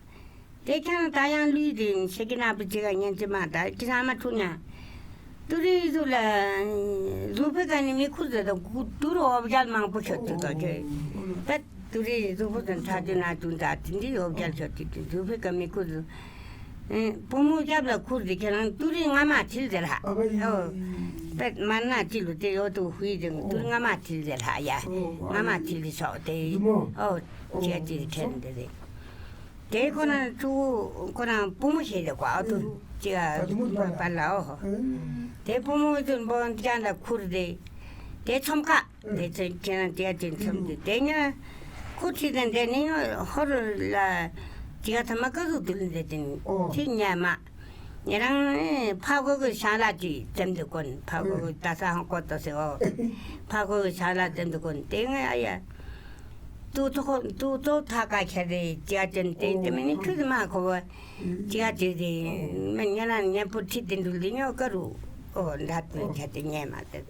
དེ་ཁྱེད་རང་ད་ཡང་ལུས་དེ་ཤེས་ཀྱི་ན་པི་ཅི་ག་ཉན་ཅི་མ་ད་ཅི་ས་མ་ཐུག་ཉ། ཏུ་རི་ཟུ་ལ་ཟུ་ཕི་ག་ནི་མི་ཁུ་ཟེ་ད་ཏུ་རུ་ཨོ་བརྒྱལ་མང་པོ་ཤོད་ཅི་ད་ཅི། ད་ཏུ་རི་ཟུ་ཕི་ཟེ་ད་ཏུ་ན་ཏུ་ད་ཏི་འདི་ཨོ་བརྒྱལ་ཤོད་ཅི་ཏུ་ཟུ་ཕི་ག་མི་ཁུ་ཟེ། བུ་མོ་རྒྱབ་ལ་ཁུར་ཏེ་ཁྱེད་རང་ཏུ་རི་རྔ་མ་ཁྲིལ་ཟེར་ཧ། ཨོ། པད་མར་ན་ཅི་ལུ་ཏེ་ཡོ་ཏུ་ཧུའི་ཏེ་ཏུ་རི་རྔ་མ་ཁྲིལ་ཟེར་ཧ་ཡ། རྔ་མ་ཁྲིལ་ཏེ་ཤོག་ཏེ། ཨོ། ཅི་ཡ་ཅི་ཁྱེད་ཏེ་རེད། ཏེ་ཁོ་རང་ཕྲུ་གུ་ཁོ་རང་བུ་མོ་ཞེས་ཏེ་ཀོ་ཨ་ཏུ་ཅི་ཡ་པ་ལ་ཨོ། ཏེ་བུ་མོ་ཏུ་འབོ་རྒྱ་ལ་ཁུར་ཏེ། ཏེ་ཚོམ་ཁ། དེ་ཚེ་ཁྱེད་རང་དེ་ཡ་དེ་མཚམས་དེ་དེ་ཉ་ཁུ་ཁྲིད་དེ་འདྲེ་ནི་ཧོར་ལ་ཅི་ག་ཐ་མ་ཀ་ཟུག་དུ་ལ་འདྲེ་དེ་ནི་ཨོ། ཁྲིད་ཉ་མ། ཉེ་རང་ཕ་གོ་གི་ཤང་ལ་ཅི་ཙམ་དུ་གོན་ཕ་གོ་གི་ད་ས་ཧང་ཀོ་ཏོ་སེ་ཨོ། ཕ་གོ་གི་ཤང་ལ་ཙམ་དུ་གོན་དེ་ང་ཨ་ཡ། ཏུ་ཐོ་ཁོ་ཏུ་ཏོ་ཐ་ཀ་ཁྱེར་དེ་ཅི་ག་ཅན་དེ་དེ་མི་ནི་ཁྱུ་དེ་མ་ཁོ་བ་ཅི་ག་ཅི་དེ་མི་ཉ་ན་ཉ་པུ་ཁྲིད་དེ་འདུལ་དེ་ཉོ་ཀ་རུ་ཨོ་འདྲ་དུ་ཁྱེར་དེ་ཉེ་མ་དེ།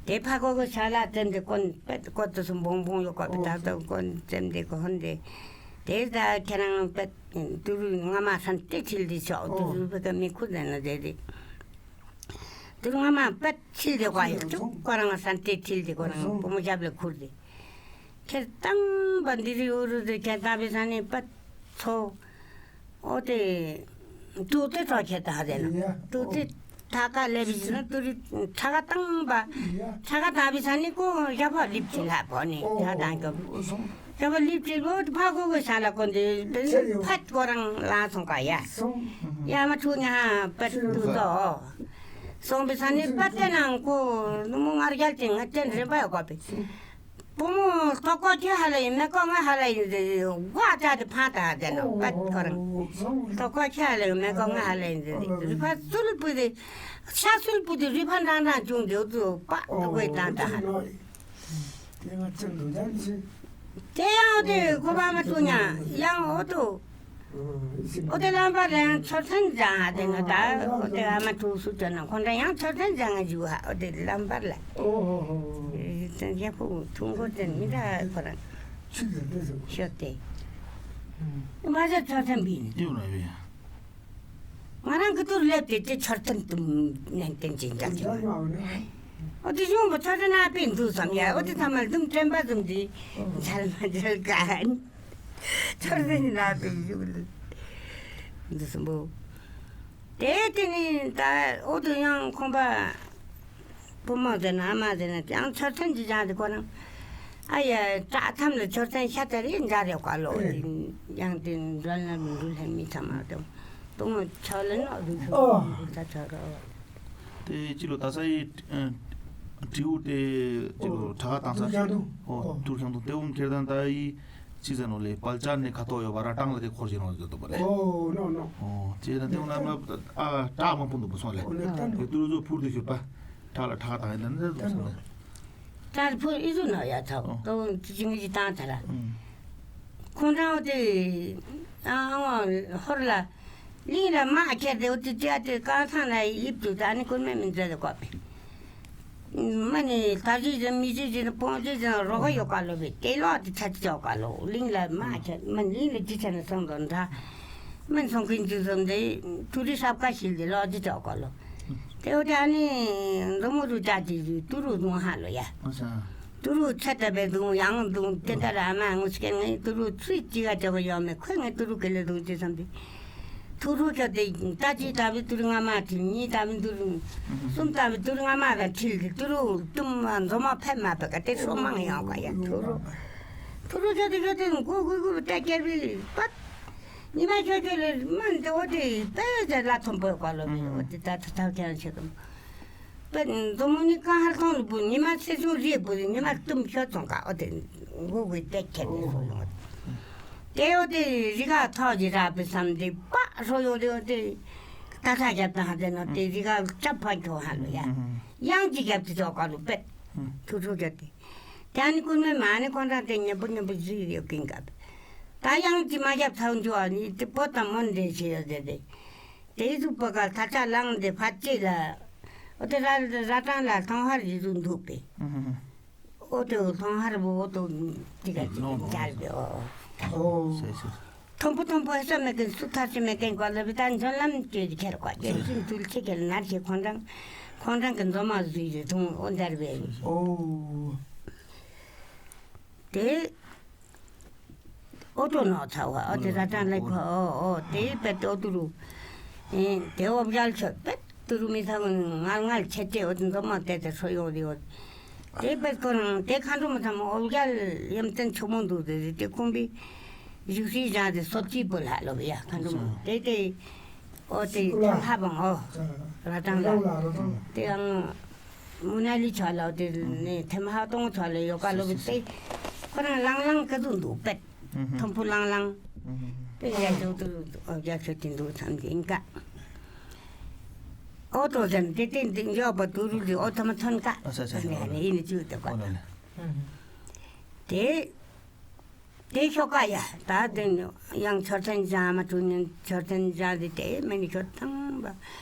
དེ་ཕ་གོ་གི་ཤ་ལ་ཙེམ་དེ་ཀོན་པད་ཀོ་ཏུ་སུ་བོང་བོང་ཡོད་ཀོ་པི་ད་ཏོ་ཀོན་ཙེམ་དེ་ཀོན་དེ། དེ་ད་ཁྱེད་རང་པད་ཏུ་རུ་རྔ་མ་སན་ཏེ་ཁྲིལ་དེ་ཤོག་ཏུ་རུ་ཕ་ག་མི་ཁུ་ཟེར་ན་དེ་དེ། ཏུ་རུ་རྔ་མ་པད་ཁྲིལ་དེ་ཀོ་ཡོད་ཅུག་ཀོ་རང་སན་ཏེ་ཁྲིལ་དེ་ཀོ་རང་བུ་མོ་རྒྱབ་ལ་ཁུར་དེ། ཁྱེད་དང་པ་འདི་རི་འུ་རུ་དེ་ཁྱེད་དང་པི་ས་ནི་པད་ཚོ། ཨོ་དེ། ཏུ་ཏེ་ཁྲོ་ཁྱེད་ད་ཧ་རེ་ན། ཡ། ཏུ་ཏེ་ཐ་ཀ་ལེ་བི་ན་ཏུ་རི་ཁྲ་ཀ་ཏང་པ། ཡ། ཁྲ་ཀ་ད་བི་ས་ནི་ཀོ་ཡ་ཕ་ལིབ་ཅི་ལ་པོ་ནི་ཨོ། ཡ་ད་ཀ་ཨོ་སོང་། ཡ་ཕ་ལིབ་ཅི་ལོ་ཕ་གོ་གོ་ཤ་ལ་ཀོ་འདི་ཕ་ཏི་ཀོ་རང་ལ་སོང་ཀ་ཡ། སོང་། ཡ་མ་ཆུ་ཉ་པ་ཏུ་ཏོ། སོང་བི་ས་ནི་པ་ཏེ་ནང་ཀོ་ནུ་མོ་ངར་རྒྱལ་ཅི་ང་ཏེན་རེ་པ་ཡ་ཀོ་པི། བུ་མོ་ལྟོ་ཀོ་ཁྱོད་ཧ་ལ་ཡིན་མེ་ཀོ་ང་ཧ་ལ་ཡིན་ཟེར་ཝ་ཅ་དེ་ཕང་ད་ཧ་དེ་ན་པད་ཁོ་རང་ལྟོ་ཀོ་ཁྱོད་ཧ་ལ་ཡིན་མེ་ཀོ་ང་ཧ་ལ་ཡིན་ཟེར་རི་ཕ་སུལ་པུ་དེ་ཤ་སུལ་པུ་དེ་རི་ཕ་འདྲང་འདྲང་བྱུང་དེ་ཚོ་པ་ཏོ་ཀོ་ཡི་བཏང་ད་ཧ། དེ་ཡང་དེ་གོ་བ་མ་ཐུག་ཉ་ཡང་ཨོ་ཏོ། ཨོ་དེ་ལམ་བར་ལ་ཡང་ཆོ་ཐན་ཅང་ཧ་དེ་ན་ད་ཨོ་དེ་ཨ་མ་ཐུག་སུ་ཅོ་ན་ཁོང་ད་ཡང་ཆོ་ཐན་ཅང་ང་ཞུ་ཧ་ཨོ་དེ་ལམ་བར་ལ། ཨོ་ཧོ་ཧོ། ཡ་ཕུ་ཐུང་གོ་དེ་མི་ད་ཁོ་རང་ཆུ་དེ་དེ་ཟུ་ཤོད་དེ། མ་ཟ་ཆོ་ཐན་བིན། ཡོད་ན་ཡོད་ཡ། ང་རང་གི་ཐུར་ལེབ་དེ་དེ་ཆོ་ཐན་དུ་ནན་ཏན་ཅན་ཅང་ཅི། ཨོ་དེ་ཡོང་བ་ཆོ་ཐན་ཨ་པིན་འདུག་བསམ་ཡ་ཨོ་དེ་ཚང་མ་དུམ་དྲན་པ་དུམ་དེ་འཇལ་མ་འཇལ་ག། ཆར་ཟིན་ན་པའི་གཞུག་ལ་འདི་གསུམ་པོ། དེ་དེ་ནི་ད་ཨོ་དུ་ཡང་ཁོང་པ་བུ་མོ་ཟེར་ན་ཨ་མ་ཟེར་ན་ཡང་ཆར་ཐོན་གྱི་ཅང་དེ་ཁོ་རང་ཨ་ཡ་བྲག་མཚམས་ལ་ཆར་ཐོན་ཤ་ཚ་རེ་འཇག་རེ་བཀའ་ལོ། ཡང་དེ་འགྲོ་ན་མི་འགྲོ་ལྷན་མི་ཚང་མ་དང་དུང་ཆ་ལ་ནོ་རུ་ཤོ་ད་ཆ་རོ། དེ་ཅི་ལོ་ད་ས་ཡི་ཨ་དྲིའུ་དེ་ཅི་ལོ་ཨོ། གྲྭ་ཁ་བཏང་ས། ཐུར་ཁྱང་ཐུང་། ཨོ། ཐུར་ཁྱང་ཐུང་དེ་འུམ་ཁྱེར་དང་ད་ཡི་ཅི་ཟེར་ནོ་ལེ་པལ་ཅན་ནས་ཁ་ཐོག་ཡོད་པ་ར་གྲངས་ལ་དེ་འཁོར་བཞིན་རོ་ཟེར་དོ་པ་ལེ། ཨོ་ནོ་ནོ། ཨོ་ཅེ་ན་དེ་འུ་ན་མ་ཨ་གྲྭ་མང་པོ་འདུག་པ་སོང་ལེ། ཨོ་ནོ་ཏན་དེ་ཏུ་རུ་ཟོ་ཕུར་དེ་ཤོད་པ་གྲྭ་ལ་གྲྭ་ཁ་བཏང་ཡིན་ད་ནི་ཟེར་དོ་སོང་ལེ། གྲྭ་ཕུར་ཨི་ཟུ་ན་ཡ་ཐ་ཨོ། ཏོ་ཅི་ཅི་ངི་ཅི་བཏང་ཐ་ར། ཁོང་རང་དེ་ཨ་ཧོར་ལ། གླིང་ལ་དམག་ཁྱེར་ཏེ་འུ་ཚོ་ཅག་དེ་རྐང་ཐང་ལ་ཡིབ་ཏུ་ད་ནི་ཀུན་མེད་མི་མཛད་དེ་ཀོ་པས། མ་ནི་ད་ཅི་ཟིན་མི་ཅི་ཟིན་སྤོང་ཅི་ཟིན་རོགས་ཡོད་ག་ལོ་བས་དེ་ལོག་དེ་ཚ་ཅི་ཅོག་ག་ལོ་གླིང་ལ་དམག་ཁྱེར་མ་གླིང་ལ་ཅི་ཆ་ནས་སོང་དོ་འདྲ། མིན་སོང་གིན་ཅི་ཟིན་དེ་ཐུ་རི་ཧྲབ་ཀ་ཞིག་དེ་ལོག་ཅི་ཅོག་ག་ལོ། དེ་འུ་ཚོ་ཨ་ནི་འཛོ་མོ་རུ་ཅག་ཅི་ཟིན་ཏུ་རུ་རྫོང་ཧ་ལོ་ཡ། ཏུ་རུ་ཚ་ད་བས་རྫོང་ཡང་རྫོང་དེ་ད་ར་མ་ངུ་སྐད་ངའི་ཏུ་རུ་ཚུལ་ཅི་ག་ཅོག་ཡོད་མེད་ཁོས་ངའི་ཏུ་རུ་ག་ལེ་རྫོང་ཅི་བསམ་པས། ཐུ་རུ་ཁྱོད་དེ་ད་ཅི་ད་བི་ཏུ་རུ་ང་མ་ཁྲིལ། གཉིས་ད་བི་ཏུ་རུ་གསུམ་ད་བི་ཏུ་རུ་ང་མ་ག་ཁྲིལ་གི་ཏུ་རུ་ཏུམ་མ་འཛོ་མ་ཕེབས་མ་ཕེབས་ག་དེ་ཧྲོ་མང་ཡོང་ག་ཡ། ཐུ་རུ་ཐུ་རུ་ཁྱོད་དེ་ཁྱོད་དེ་གུ་གུ་གུ་ཏེ་ཀེ་བི་པད། ཉི་མ་ཁྱོད་ཁྱོད་ལ་མན་དེ་འོ་དེ་པེ་ཟེར་ལ་ཐོམ་པོ་ག་ལོ་བི་འོ་དེ་ད་ཐ་ཐ་ཁྱོད་ཆེ་གམ། པེ་མཛོ་མོ་ནི་ཀ་ཧར་ཐོང་ལ་བུ་ཉི་མ་ཚེ་ཆུང་རིས་བུ་ཉི་མ་ཏུམ་ཤོ་ཚོང་ཀ་འོ་དེ་མགོ་གི་ཏེ་ཁྱེར་ནས་སོ་ཡོང་། དེ་འོ་དེ་རི་ཁ་ཐོག་གི་ར་པེ་བསམ་དེ་པ་ཧྲོ་ཡོང་དེ་འོ་དེ་ཏ་ཐ་རྒྱབ་ཏ་ཧ་དེ་ནོ་དེ་རི་ཁ་ཅབ་ཕ་ཁྱོ་ཧ་ལོ་ཡ། ཡང་ཅི་རྒྱབ་དེ་ཅོ་ཀ་ལོ་པེ་ཐུ་ཐུ་རྒྱབ་དེ། དེ་ཨ་ནི་ཀུན་མེ་མ་ནི་ཁོང་རང་དེ་ཉེ་པོ་ཉེ་པོ་ཟིག་ཡོད་ཀིན་ག། ད་ཡང་ཅི་མ་རྒྱབ་ཐང་ཅོ་ཨ་ནི་དེ་པོ་ཏ་མོན་དེ་ཆེ་ཡོད་དེ་དེ། དེ་ཟུག་པ་ག་ཐ་ཆ་ལངས་ཏེ་ཕ་ཅི་ལ། འོ་དེ་ར་ར་ཏང་ལ་ཐང་ཧར་ཡི་ཟུག་འདུག་པས། ཨོ་དེ་ཐང་ཧར་བོ་འོ་དེ་ཏི་ག་ཅི་ལོ་ཇལ་བེ་ཨོ། ཨོ། སོ་སོ། ཐོང་པོ་ཐོང་པོ་ཧེ་ས་མེད་ཀན་སུ་ཐར་ཅི་མེད་ཀན་གོ་ལ་བི་ད་འཇོན་ལམ་ཅེ་ཁེར་གོ་ཅེ་ཅིན་ཐུལ་ཅེ་ཁེར་ནར་ཅེ་ཁོང་རང་ཁོང་རང་གི་འཛོ་མ་ཟུས་ཏེ་ཐུང་འོ་འདར་བེ། ཨོ། དེ། ཨོ་ཏོ་ནོ་ཚ་བ་ཨོ་དེ་ར་ཏང་ལེ་ཁོ་ཨོ་ཨོ་དེ་པེ་ཏོ་ཏུ་རུ། ཨེ་དེ་ཨོ་བརྒྱལ་ཆོད་པེ་ཏུ་རུ་མི་ཚ་བ་ངལ་ངལ་ཆེ་ཏེ་ཨོ་དེ་འཛོ་མ་དེ་དེ་ཧྲོ་ཡོ་དེ་ཨོ། དེ་པེ་ཁོ་རང་དེ་མཁའ་འགྲོ་མ་ཚ་མོ་ཨོ་བརྒྱལ་ཡམ་ཏན་ཆོ་མོ་འདུག་དེ་དེ་ཁོང་པི་བཞུགས་སྲིད་བཞག་དེ་སོ་ཅི་པོ་ལ་ལོ་བི་ཡ་མཁའ་འགྲོ་མ་དེ་དེ། ཨོ་དེ་ཐམ་ཧ་བང་ཨོ། ར་ཏང་ལ། དེ་ཡང་། མུ་ན་ལི་ཆ་ལ་དེ་ནས་ཐེམ་ཧ་ཏོང་ཆ་ལ་ཡོ་ཀ་ལོ་བི་སྟེ། ཁོ་རང་ལང་ལང་ཀ་དུ་འདུག་པེ། ཐོམ་པོ་ལང་ལང་། དེ་ཡ་ཇོ་དུ་ཨོ་རྒྱ་ཆོ་དེ་འདུག་ཚང་དེ་ཨིན་ཀ། ཨོ་ཏོ་ཟན་དེ་དེ་འདི་འཇོག་པ་དུ་རུ་ལི་ཨོ་ཐ་མ་ཐོན་ཀ། ཨ་ས་ས་ཨ་ནི་ཨ་ནི་ཨིན་ཅུ་དེ་ཀ། ཨོ་ལ་ལ། དེ། དེ་ཤོ་ཀ་ཡ། ད་དེ་ཡང་མཆོད་རྟེན་བཞེངས་མ་ཐུབ་ནས་མཆོད་རྟེན་བཞེངས་ཏེ་དེ་མེ་ནི་ཤོ་ཐང་པ།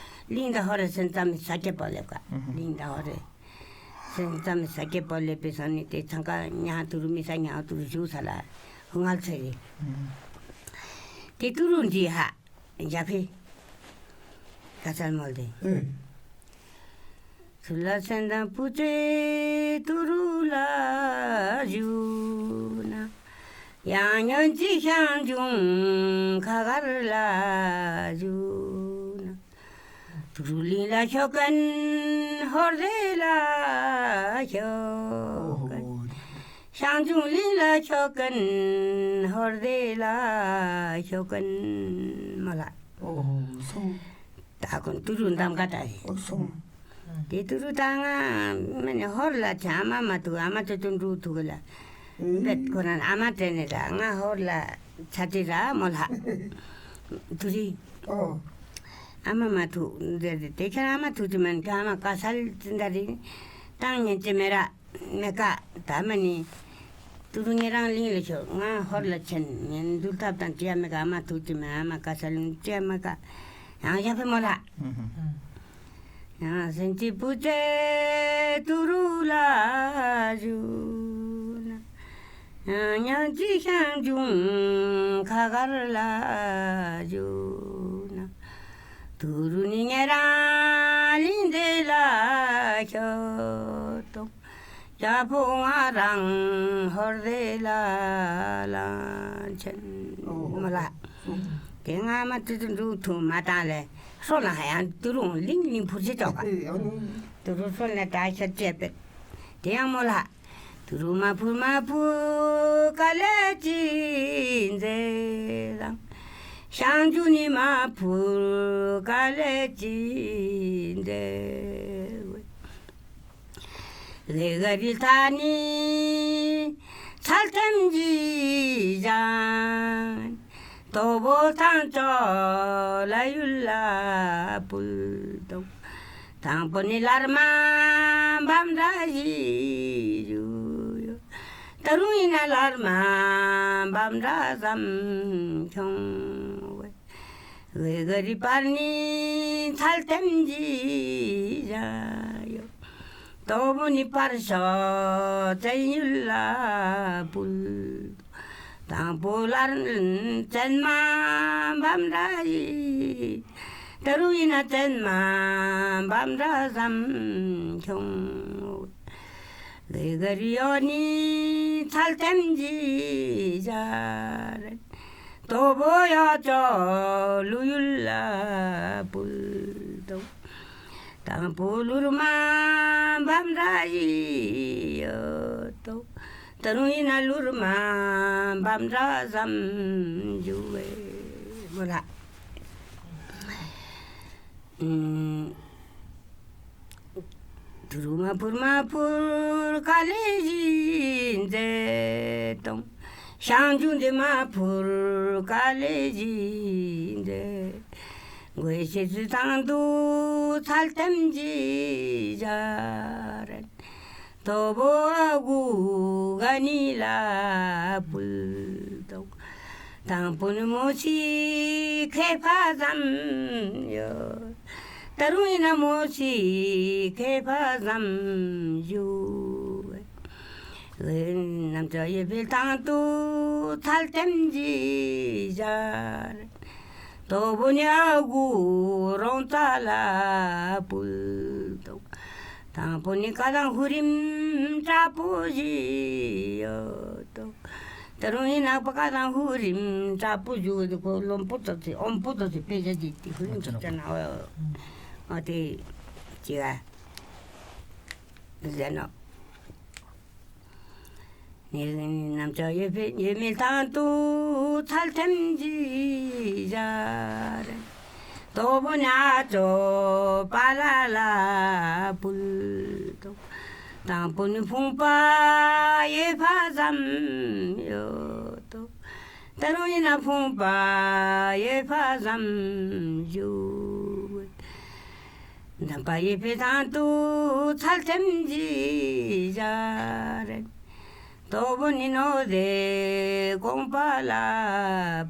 གླིང་དང་ཧོ་རེ་སེམས་ཙམ་མི་ས་སྐྱེ་པོ་ལེབ་ཀ། གླིང་དང་ཧོ་རེ་སེམས་ཙམ་མི་ས་སྐྱེ་པོ་ལེབ་པའི་ས་ནི་དེ་ཚང་ཀ་ཉ་དུ་རུ་མི་ས་ཉ་དུ་རུ་བཞུགས་ས་ལ་ཧུ་ངལ་ཚེ་རེ། དེ་དུ་རུ་འདི་ཧ། རྒྱ་ཕེ། ཀ་ཚལ་མོལ་ཏེ། ཨེ། ཚུར་ལ་སེམས་དང་བུ་ཚེ་ཏུ་རུ་ལ་བཞུགས་ན། ཡང་ཉོན་ཅིག་ཤང་ཅུང་ཁ་གར་ལ་བཞུགས་ན། ཏུ་རུ་གླིང་ལ་ཤོ་ཀན་ཧོར་སྡེ་ལ་ཤོ་ཀན། ཤང་ཅུང་གླིང་ལ་ཤོ་ཀན་ཧོར་སྡེ་ལ་ཤོ་ཀན་མ་ལ། ཨོ་སོང་། ད་ཀུན་ཏུ་རུ་འདམ་ག་ད་རེད། ཨོ་སོང་། དེ་ཏུ་རུ་ད་ང་མེ་ནི་ཧོར་ལ་ཆ་ཨ་མ་མ་ཐུག་ཨ་མ་ཏུ་ཏུ་འགྲུ་ཐུག་ལ། ཨེ། བེད་ཁོ་རང་ཨ་མ་དྲན་ནི་ད་ང་ཧོར་ལ་ཆ་ཏི་ར་མོ་ལ། ཏུ་རི། ཨོ། ཨ་མ་མ་ཐུག་འདི་དེ་ཁྱེད་ཨ་མ་ཐུག་ཏི་མན་ཁྱེད་ཨ་མ་ཀ་སལ་ཏི་འདྲ་རེད། བཏང་ཉན་ཅི་མེ་ར། མེ་ཀ་ད་མ་ནི། ཏུ་རུ་ཉེ་རང་གླིང་ལ་ཤོག་ང་ཧོར་ལ་ཆེན་ཉན་འདུལ་ཐབས་དང་ཅི་ཡ་མེ་ཀ་ཨ་མ་ཐུག་ཅི་མེ་ཨ་མ་ཀ་ས་ལུང་ཅི་ཡ་མེ་ཀ་ཡང་ཡ་ཕེ་མོ་ལ། ཡང་སེན་ཅི་པུ་ཙེ་ཏུ་རུ་ལ་ཞུ་ན། ཡང་ཉང་ཅི་ཤང་ཅུང་ཁ་གར་ལ་ཞུ་ན། ཏུ་རུ་ནི་ཉེ་རང་གླིང་དེ་ལ་ཤོག་ཏོ། རྒྱལ་པོ་ང་རང་ཧོར་སྡེ་ལ་ལ་ཆེན་མོ་ལ། དེ་སྔ་མ་ཏི་ཏི་འབྲུག་ཐུང་མ་བཏང་ལས་སོ་ལ་ཧ་ཡང་ཏུ་རུང་གླིང་གླིང་ཕུར་ཆེ་ཅོག་ག། ཏུ་རུ་སོ་ལ་ད་ཤར་བཅད་པས། དེ་ཡང་མོ་ལ། ཏུ་རུ་མ་ཕུར་མ་ཕུར་ག་ལེ་ཅི་མཛེས་དང་། ཤང་ཅུ་ནི་མ་ཕུར་ག་ལེ་ཅི་མཛེས། ཝེ་ག་རི་ཐ་ནི་ཚལ་ཐེམ་ཇི་ཞང་། དོ་བོ་ཐང་ཅོ་ལ་ཡུལ་ལ་ཕུལ་དང་། དང་པོ་ནི་ལར་མ་བམ་ར་ཞི་ཞུ་ཡོ། ད་རུང་ཡིན་ན་ལར་མ་བམ་ར་ཙམ་ཁྱོང་ཝེ། ཝེ་ག་རི་པར་ནི་ཚལ་ཐེམ་ཇི་ཞ་ཡོ། དོ་བོ་ནི་པར་ཤོ་བཙན་ཡུལ་ལ་ཕུལ། དང་པོ་ལར་བཙན་མ་བམ་ར་ཡི། ད་རུང་ཡིན་ན་བཙན་མ་བམ་ར་ཙམ་ཁྱོང་། ཝེ་ག་རི་ཡོ་ནི་ཚལ་ཐེམ་ཇི་ཞ་རེད། དོ་བོ་ཡ་ཅོ་ལུ་ཡུལ་ལ་པུལ་དོ། དང་པོ་ལུར་མ་བམ་ར་ཡི་ཡོད་དོ། ད་རུང་ཡིན་ན་ལུར་མ་བམ་ར་ཟམ་ཞུ་བའི་མོ་ལ། ཨུམ། དུ་རུ་མ་ཕུར་མ་ཕུར་ཀ་ལེ་ཞིག་མཛད་དང་། ཞང་ཇུ་འདི་མ་ཕུར་ཀ་ལེ་ཞིག་མཛད། གོས་ཤེས་སུ་དང་དུ་ཚལ་ཐེམ་ཅི་ཞར། དོ་བོ་ཨ་གུ་ག་ནི་ལ་ཕུལ་དོ། དང་པོ་ནི་མོ་སི་ཁེ་ཕ་ཙམ་ཡོད། ད་རུང་ཡིན་ན་མོ་སི་ཁེ་ཕ་ཙམ་ཞུ། ནམ་ཅོ་ཡེ་ཕེ་དང་དུ་ཚལ་ཐེམ་ཅི་ཞར། དོ་བོ་ནི་ཨ་གུ་རོང་ཙ་ལ་ཕུལ་དོ། དང་པོ་ནི་ཀ་དང་ཧུ་རིམ་དྲག་པོ་ཞིག་ཡོད་དོ། ད་རུང་ཡིན་ནག་པ་ཀ་དང་ཧུ་རིམ་དྲག་པོ་ཞིག་ཡོད་དོ། ཁོ་ལོམ་པོ་ཏོ་ཚེ་ཨོམ་པོ་ཏོ་ཚེ་དཔེ་ཆ་ཅིག་དེ་ཧུ་རིམ་ཅིག་ཅ་ན་ཨོ་དེ་ཅི་ག་ཟེར་ནོ། ནི་ནམ་ཅོ་ཡེ་ཕེ་ཡེ་མེ་དང་དུ་ཚལ་ཐེམ་ཅི་ཞར། དོ་བོ་ནི་ཨ་ཅོ་པ་ལ་ལ་ཕུལ་དོ། དང་པོ་ནི་ཕུང་པ་ཡེ་ཕ་ཙམ་ཡོད་དོ། ད་རུང་ཡིན་ན་ཕུང་པ་ཡེ་ཕ་ཙམ་ཞུ། དམ་པ་ཡེ་ཕེ་དང་དུ་ཚལ་ཐེམ་ཅི་ཞར། དོ་བོ་ནི་ནོ་དེ་དགོངས་པ་ལ་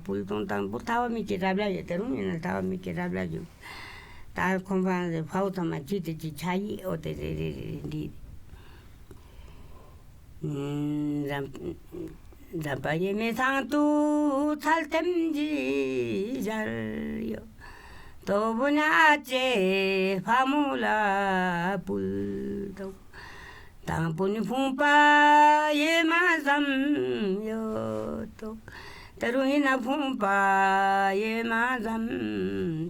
ཕུལ་དང་། དང་པོ་ཐ་བ་མི་ཀི་རབ་ལ་ཡོད། ད་རུང་ཡིན་ན་ཐ་བ་མི་ཀི་རབ་ལ་ཡོད། ད་ཁོང་པ་ཕའུ་ཐ་མ་ཅི་དེ་ཅི་ཆ་ཡི་ཨོ་དེ་རེ་རེ་རེ་རེ་འདི། དམ་པ་ཡེ་མེ་ཚང་དུ་ཚལ་ཐེམ་ཅི་ཞར་ཡོད། དོ་བོ་ན་ཅེ་ཕ་མོ་ལ་ཕུལ་དོ། དང་པོ་ནི་ཕུང་པ་ཡེ་མ་ཙམ་ཡོད་དོ། ད་རུང་ཡིན་ན་ཕུང་པ་ཡེ་མ་ཙམ་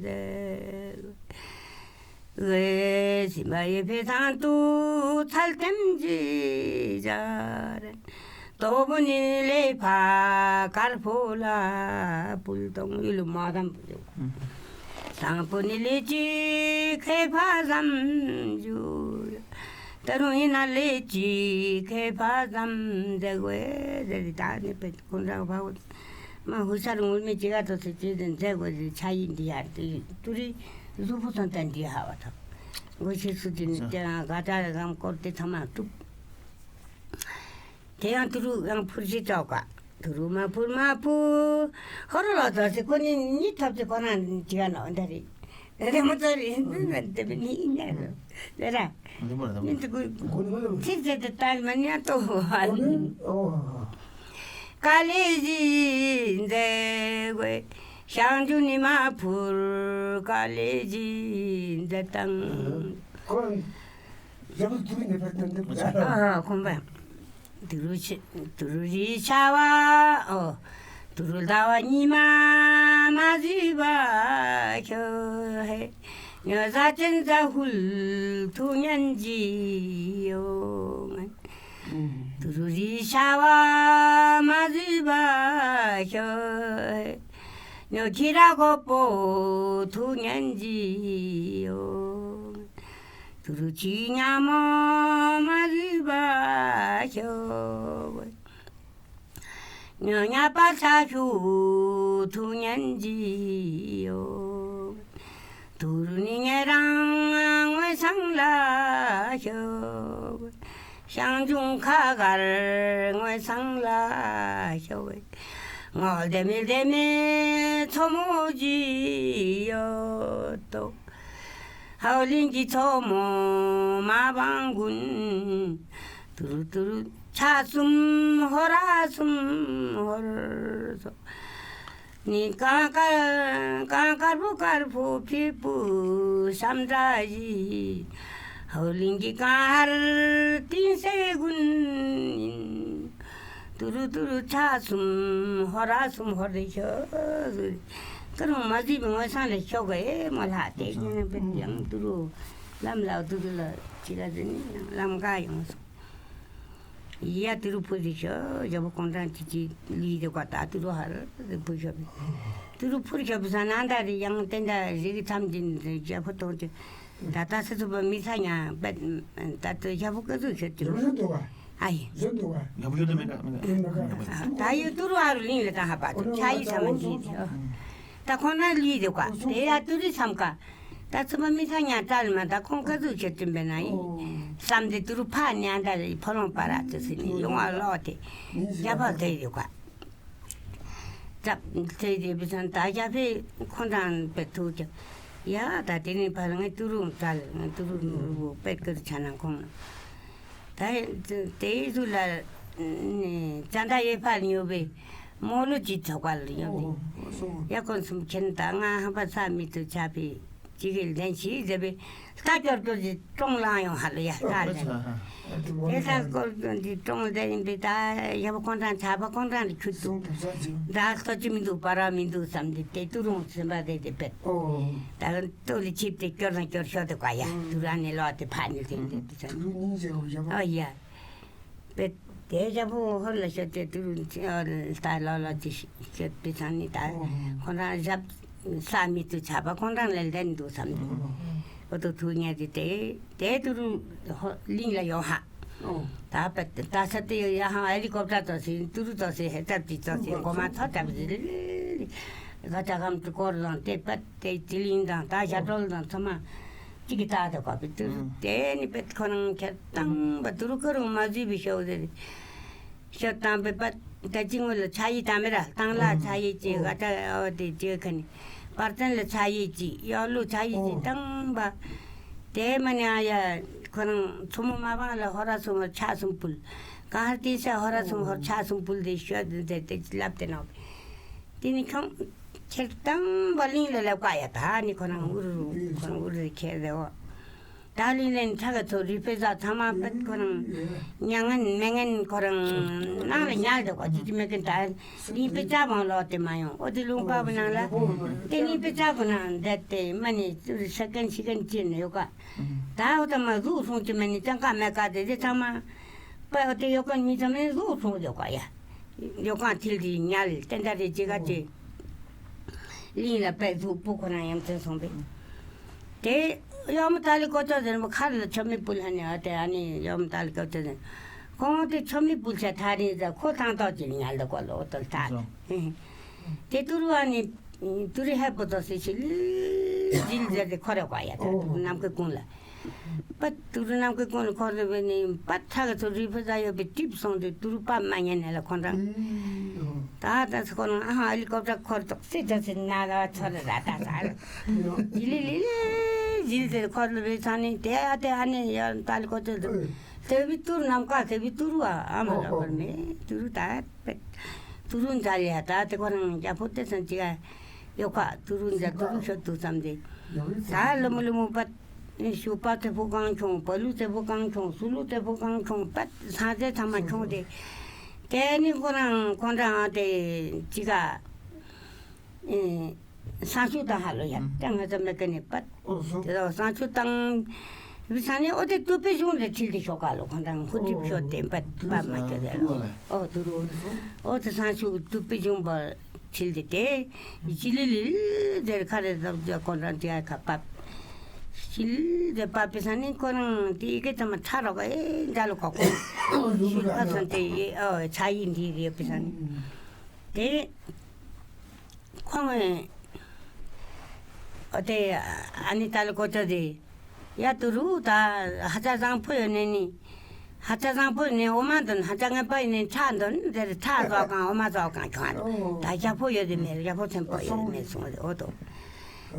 ཟེར། ཨེ་སིམ་པ་ཡེ་ཕེ་ཚང་དུ་ཚལ་ཐེམ་ཅི་ཞར། དོ་བོ་ནི་ལེ་ཕ་དཀར་པོ་ལ་ཕུལ་དོ། ཡུལ་མ་དམ་པོ། དང་པོ་ནི་ལེ་ཅི་ཁེ་ཕ་ཙམ་ཞུ། ད་རུང་ཡིན་ན་ལེ་ཅི་ཁེ་ཕ་ཙམ་ཟེར་གོ་ཟེར་ཏེ་ད་ནི་པེ་ཁོང་རང་ཕ་བོ་མ་ཧུ་ཤར་ངུར་མི་ཅི་ག་ཏོ་སེ་ཅི་ཟེར་ཟེར་གོ་ཟེར་ཆ་ཡིན་འདི་ཡར་ཏེ་ཏུ་རི་གཟུགས་པོ་ཚང་ད་འདི་ཧ་བ་ཐག་གོ་ཤེས་སུ་དེ་ནི་ཏེ་ང་ག་ད་རང་སྐོར་ཏེ་ཐ་མ་གྲུབ། དེ་ཡང་ཏུ་རུ་ཡང་ཕུར་ཞིག་ཙོག་ག་ཏུ་རུ་མ་ཕུར་མ་ཕུ། ཧོ་རོ་ལོ་ཙོ་སི་ཁོ་ནི་ཉི་ཐབ་ཙི་ཁོ་རང་ཅི་ག་ནོ་འདི་རེད། རེ་མོ་ཙོ་རེད། འདི་མི་ནི་ཡིན་ན་རེད་ར། མི་འདི་གུ་ཚིག་ཙེ་ཏེ་ཏ་མ་ཉ་ཏོ་ཧ་ལི། ཀ་ལེ་ཞིག་མཛད་དགོས། ཞང་ཇུ་ནི་མ་ཕུར་ཀ་ལེ་ཞིག་མཛད་དང་། ཨ་ཁོང་པ། དུ་རུ་ཆ་དུ་རུ་རི་ཆ་བ་ཨོ། དུ་རུ་ཟླ་བ་ཉི་མ་མ་བཟོད་པ་ཤོ་ཧེ། ཉོ་ཟ་ཅན་ཟ་ཧུལ་ཐུག་ཉན་ཇི་ཡོང་། དུ་རུ་རི་ཆ་བ་མ་བཟོད་པ་ཤོ་ཧེ། ཉོ་ཁྱི་ར་གོ་པོ་ཐུག་ཉན་ཇི་ཡོང་། དུ་རུ་ཆི་ཉ་མོ་མ་རི་བ་ཤོ། ཉོ་ཉ་པ་ས་ཤུ་ཐུག་ཉན་ཇི་ཡོ། དུ་རུ་ནི་ཉེ་རང་ངོས་སང་ལ་ཤོ། ཞང་ཇུང་ཁ་གར་ངོས་སང་ལ་ཤོ། ངོ་དེ་མི་དེ་མི་ཚོ་མོ་ཇི་ཡོ་ཏོ། ཧའོ་ལིང་གི་ཚོ་མོ་མ་བང་གུན། ཏུ་རུ་ཏུ་རུ་ཆ་གསུམ་ཧོ་ར་གསུམ་ཧོ་ར་སོ། ནི་ཀང་ཀར་ཀང་དཀར་པོ་དཀར་པོ་ཕི་པུ་སམ་དྲ་ཡི། ཧའོ་ལིང་གི་ཀང་ཧར་ཏིང་སེ་གུན། ཏུ་རུ་ཏུ་རུ་ཆ་གསུམ་ཧོ་ར་གསུམ་ཧོར་རེ་ཤོ། ཏུ་རུ་མ་ཟི་མི་ངོ་སང་རེ་ཤོ་ག་ཨེ་མ་ལ་ཏེ་ཡང་ཏུ་རུ་ལམ་ལ་ཏུ་རུ་ལ་ཅི་ལ་ཟི་ནི་ལམ་ག་ཡོང་སོང་། ཡ་ཏུ་རུ་ཕུ་ཟི་ཤོ་ཇ་བོ་ཀོང་ཀྲང་ཅི་ཅི་ལི་དེ་ཀ་ད་ཏུ་རུ་ཧར་ཕུ་ཤོ། ཏུ་རུ་ཕུར་ཤོ་བི་ས་ན་ད་རི་ཡང་ཏེན་ད་རི་གི་མཚམས་ཅི་ཇ་བོ་ཏོང་ཅི། ད་ལྟ་སི་ཚུ་པ་མི་ཚ་ཉ་པད་ད་ལྟ་ཞབས་པོ་ཀ་ཟུག་ཤོད་ཀྱི་ཡོད་ཟོ་འདུག་ག་ཨ་ཡིན། ཟོ་འདུག་ག་ཡག་པོ་ཤོད་དུ་མེད་ཀ་མེད་ཀ་ཡིན་ནོ་ག་ད་ཡོད་ཏུ་རུ་ཨ་རུ་ལིང་ལ་ད་ཧ་པ་ཏུ་ཆ་ཡི་ས་མ་འཇི་ཏེ་ད་ཁོང་ན་ལུས་འདུག་ག་དེ་ཡ་ཏུ་རི་སམ་ཀ་ད་ཚུ་པ་མི་ཚ་ཉ་ཏྲལ་མ་ད་ཁོང་ཀ་ཟུག་ཤོད་ཀྱི་འབད་ན་ཡིན་བསམ་སྟེ་ཏུ་རུ་ཕ་ཉ་ད་ཕོ་ལོང་པ་ར་ཏུ་སི་ནི་ཡོང་བ་ལོག་སྟེ་རྒྱ་ཕ་ཐེ་འདུག་ག་ཙབ་ཐེ་དེ་བི་སང་ད་ཞབས་པས་ཁོང་རང་པད་ཐུག་ཀྱང་ཡ་ད་དེ་ནས་ཕར་ངའི་ཏུ་རུ་བྲལ་ངའི་ཏུ་རུ་ནུ་རུ་པད་ཀིར་ཆ་ན་ཁོང་ད་དེའི་ཚུ་ལ་ཙན་ད་ཡེ་ཕར་ཉོ་བའི་མོ་ལུ་ཅི་ཚོགས་པ་ལ་ཉོ་བའི་ཡ་ཁོང་གསུམ་ཁྱེད་ད་ང་ཧམ་པ་ས་མི་ཏུ་ཆ་པའི་ཅི་གེ་ལྡན་ཞིག་ཟེར་བའི་ལྟ་སྐྱོར་སྐྱོར་གྱི་ཀྲོང་ལངས་ཡོང་ཧ་ལོ་ཡ་ལྟ་ལེ། དེ་ལྟར་སྐོར་དོན་གྱི་ཀྲོང་ལྡན་ཡིན་པའི་ད་ཡ་བ་ཁོང་རང་ཆ་པ་ཁོང་རང་ལ་ཁྱུ་ཏུ་ད་ལྟ་ཅི་མི་འདུག་པ་ར་མི་འདུག་བསམ་སྟེ་དེ་ཏུ་རུང་སེམས་པ་དེ་དེ་པེད་ད་ལྟོ་ལི་ཆིབས་ཏེ་སྐྱོར་ན་སྐྱོར་ཤོག་དེ་ག་ཡ་ཏུ་ར་ནས་ལོག་དེ་ཕ་ནས་དེ་དེ་དེ་ཨ་ཡ། པེ་དེ་ཞབས་པོ་ཧོར་ལ་ཤོད་དེ་ཏུ་རུ་ལྟ་ལོ་ལོ་ཅི་ཤོད་པའི་ཚང་ནི་ད་ཁོང་རང་ཞབས་ས་མི་ཏུ་ཆ་པ་ཁོང་རང་ལ་ལྡན་འདུག་བསམ་སྟེ་ཨོ་ཏུ་ཐུག་ཉལ་དེ་དེ་དེ་ཏུ་རུ་ཧོ་གླིང་ལ་ཡོང་ཧ། ད་པ་ད་ས་དེ་ཡ་ཧང་ཧེ་ལི་ཀོབ་ཏར་ཏོ་སི་ཏུ་རུ་ཏོ་སི་ཧེ་ཏར་ཏི་ཏོ་སི་གོ་མ་ཐོ་ཏབ་ཟི་ལི་ལི་ལི་ག་ཅག་གམ་ཏུ་ཀོར་དང་དེ་པ་དེ་ཅི་ལིང་དང་ད་ཞ་ཏོལ་དང་ཚང་མ་ཅིག་གི་ཏ་དེ་གོ་པི་ཏུ་རུ་དེ་ནི་པེ་ཁོ་རང་ཁྱེར་བཏང་པ་ཏུ་རུ་ཁོ་རང་མ་ཟི་བི་ཤོག་ཟེར། ཤོད་བཏང་པའི་པ་ད་ཅི་ངོ་ལ་ཆ་ཡི་དང་མེ་ར་བཏང་ལ་ཆ་ཡི་ཅི་ག་ད་ཨོ་དེ་ཅི་ཁ་ནི་པར་ཏན་ལ་ཆ་ཡི་ཅི་ཡོ་ལུ་ཆ་ཡི་ཅི་བཏང་པ་དེ་མ་ནི་ཨ་ཡ་ཁོ་རང་མཚོ་མོ་མ་བང་ལ་ཧོ་ར་སུམ་ཧོར་ཆ་གསུམ་ཕུལ་གང་ཧར་ཏི་ས་ཧོ་ར་སུམ་ཧོར་ཆ་གསུམ་ཕུལ་དེ་ཤོད་དེ་དེ་ལབ་དེ་ནོ་དེ་ནི་ཁྱོང་ཁྱེར་བཏང་པ་གླིང་ལ་ལབ་ཀ་ཡ་ད་ནི་ཁོ་རང་ཨུ་རུ་ཁོ་རང་ཨུ་རུ་ཁྱེར་དེ་འོ། ད་ལིན་ལན་ཁྲ་ག་ཚོ་རི་ཕེ་ཟ་ཚང་མ་པད་ཁོ་རང་མྱ་ངན་མེ་ངན་ཁོ་རང་ནང་ལ་ཉལ་འདུག་ག་ཅི་ཅི་མེ་ཀན་ད་ལིན་པེ་ཙ་བང་ལོག་དེ་མ་ཡོང་ཨོ་དེ་ལུང་པ་བུ་ནང་ལ་དེ་ལིན་པེ་ཙ་བུ་ནང་བསྡད་དེ་མ་ནི་ས་ཀན་ཤི་ཀན་ཅི་ནི་ཡོད་ག་ད་ཨོ་ད་མ་ཟུག་སོང་ཅི་མ་ནི་ཅང་ཀ་མེ་ཀ་དེ་དེ་ཚང་མ་པ་ཨོ་དེ་ཡོད་ག་མི་ཚང་མ་ཟུག་སོང་ཡོད་ག་ཡ་ཡོད་ག་ཐིལ་དེ་ཉལ་ཏན་ད་རེ་ཅི་ག་ཅི། གླིང་ལ་པད་ཟུག་སྤུ་ཁོ་རང་ཡ་མཚན་སོང་པས། དེ་གཡོག་མོ་ཏཱ་ལི་ཀོ་ཅོ་ཟེར་མོ་ཁ་ལ་ཆོ་མི་སྤུ་ལ་ནི་ཨ་དེ་ཨ་ནི་གཡོག་མོ་ཏཱ་ལི་ཀོ་ཅོ་ཟེར། ཁོང་དེ་ཆོ་མི་སྤུ་ཆ་ཐ་རི་ཟ་ཁོ་ཐང་ཏོ་ཅི་ཉལ་ད་ཀོ་ལོ་ཏོ་ལ་ཐ། དེ་ཏུ་རུ་ཨ་ནི་ཏུ་རི་ཧེ་པོ་ཏོ་སི་ཆི་ལི་ཟིལ་ཟེར་དེ་ཁོ་རེ་ཀོ་ཡ་ད་ནམ་ཁའི་ཀུན་ལ། པ་ཏུ་རུ་ནམ་མཁའི་ཀུན་ལ་འཁོར་ཏེ་བས་ནི་པ་ཁྲ་ག་ཚོ་རི་ཕུ་ཟ་ཡོད་པའི་ཏིབ་སོང་དུས་ཏུ་རུ་པ་མ་ཉན་ནས་ལ་ཁོང་རང་། ད་ད་ཚོ་ཁོ་རང་ཨ་ཧ་ཧེ་ལི་ཀོབ་ཏར་འཁོར་ཏོག་སི་ད་སི་ན་ལ་ཚོ་ར་ར་ད་ས་ར་ཇི་ལི་ལི་ལི་ཇི་ལི་དེ་འཁོར་ལ་བས་ཚ་ནི་དེ་ཨ་དེ་ཨ་ནི་ཡ་ཏཱ་ལི་ཀོ་ཏོ་དེ་བི་ཏུ་རུ་ནམ་མཁའ་དེ་བི་ཏུ་རུ་ཨ་ཨ་མ་ལ་འཁོར་མེ་ཏུ་རུ་ད་པེ་ཏུ་རུ་འཛལ་ཡ་ད་དེ་ཁོ་རང་རྒྱ་ཕོ་དེ་སང་ཅི་ག་ཡོད་ཁ་ཏུ་རུ་འཛལ་ཏུ་རུ་ཤོད་དུ་བསམ་དེ་ད་ལོ་མོ་ལོ་མོ་པ། ཞུ་པ་ཚེ་ཕུ་གང་ཁྱོང་། པ་ལུ་ཚེ་ཕུ་གང་ཁྱོང་། སུ་ལུ་ཚེ་ཕུ་གང་ཁྱོང་། པད་སང་ཚེ་ཚང་མ་ཁྱོང་དེ། དེ་ནི་ཁོ་རང་ཁོང་རང་དེ་ཅི་ག་ཨེ་སང་ཆུ་དང་ཧ་ལོ་ཡ་ཨུ། ཏེ་ང་ཚོ་མེ་ཀ་ནི་པད། ཨོ་སོ། དེ་ལ་སང་ཆུ་དང་བི་སང་ནི་ཨོ་དེ་ཏུ་པེ་གཞུང་དེ་ཁྲིལ་དེ་ཤོག་ག་ལོ་ཁོང་རང་ཧུ་ཏི་ཤོ་དེ་པད་པ་མ་ཁྱོ་དེ་ལོ། ཨོ་ཏུ་རུ། ཨོ་དེ་སང་ཆུ་ཏུ་པེ་གཞུང་པ། ཁྲིལ་དེ་དེ། ཅི་ལི་ལི་ལི་ཟེར་ཁ་རེ་ཟབ་ཟབ་ཁོ་རང་དེ་ཁ་པབ། ཅི་ལི་ལི་ཟེར་པབ་པའི་ས་ནི་ཁོ་རང་དེ་ཡི་གེ་ཚང་མ་ཁྲ་རོག་ཨེ་འདྲ་ལོ་ཁོ་ཁོ། ཤི་ཁ་སོང་དེ་ཡི་ཨོ་ཆ་ཡི་འདི་རེད་པའི་ས་ནི། དེ་ཁོང་ཨེ་ཨོ་དེ་ཨ་ནི་ཏཱ་ལི་ཀོ་ཅོ་དེ། ཡ་ཏུ་རུ་ད་ཧ་ཅང་བཟང་པོ་ཡོད་ནས་ནི། ཧ་ཅང་བཟང་པོ་ཡོད་ནས་འོ་མ་འདོན་ཧ་ཅང་ངན་པ་ཡོད་ནས་ཁྲག་འདོན་ཟེར་ཁྲག་བཟོ་གང་འོ་མ་བཟོ་གང་ཁྱོང་ཨ་ད་ཞག་པོ་ཡོད་དེ་མེད་ཞག་པོ་ཆེན་པོ་ཡོད་མེད་གསུངས་རེད་འོ་དོ།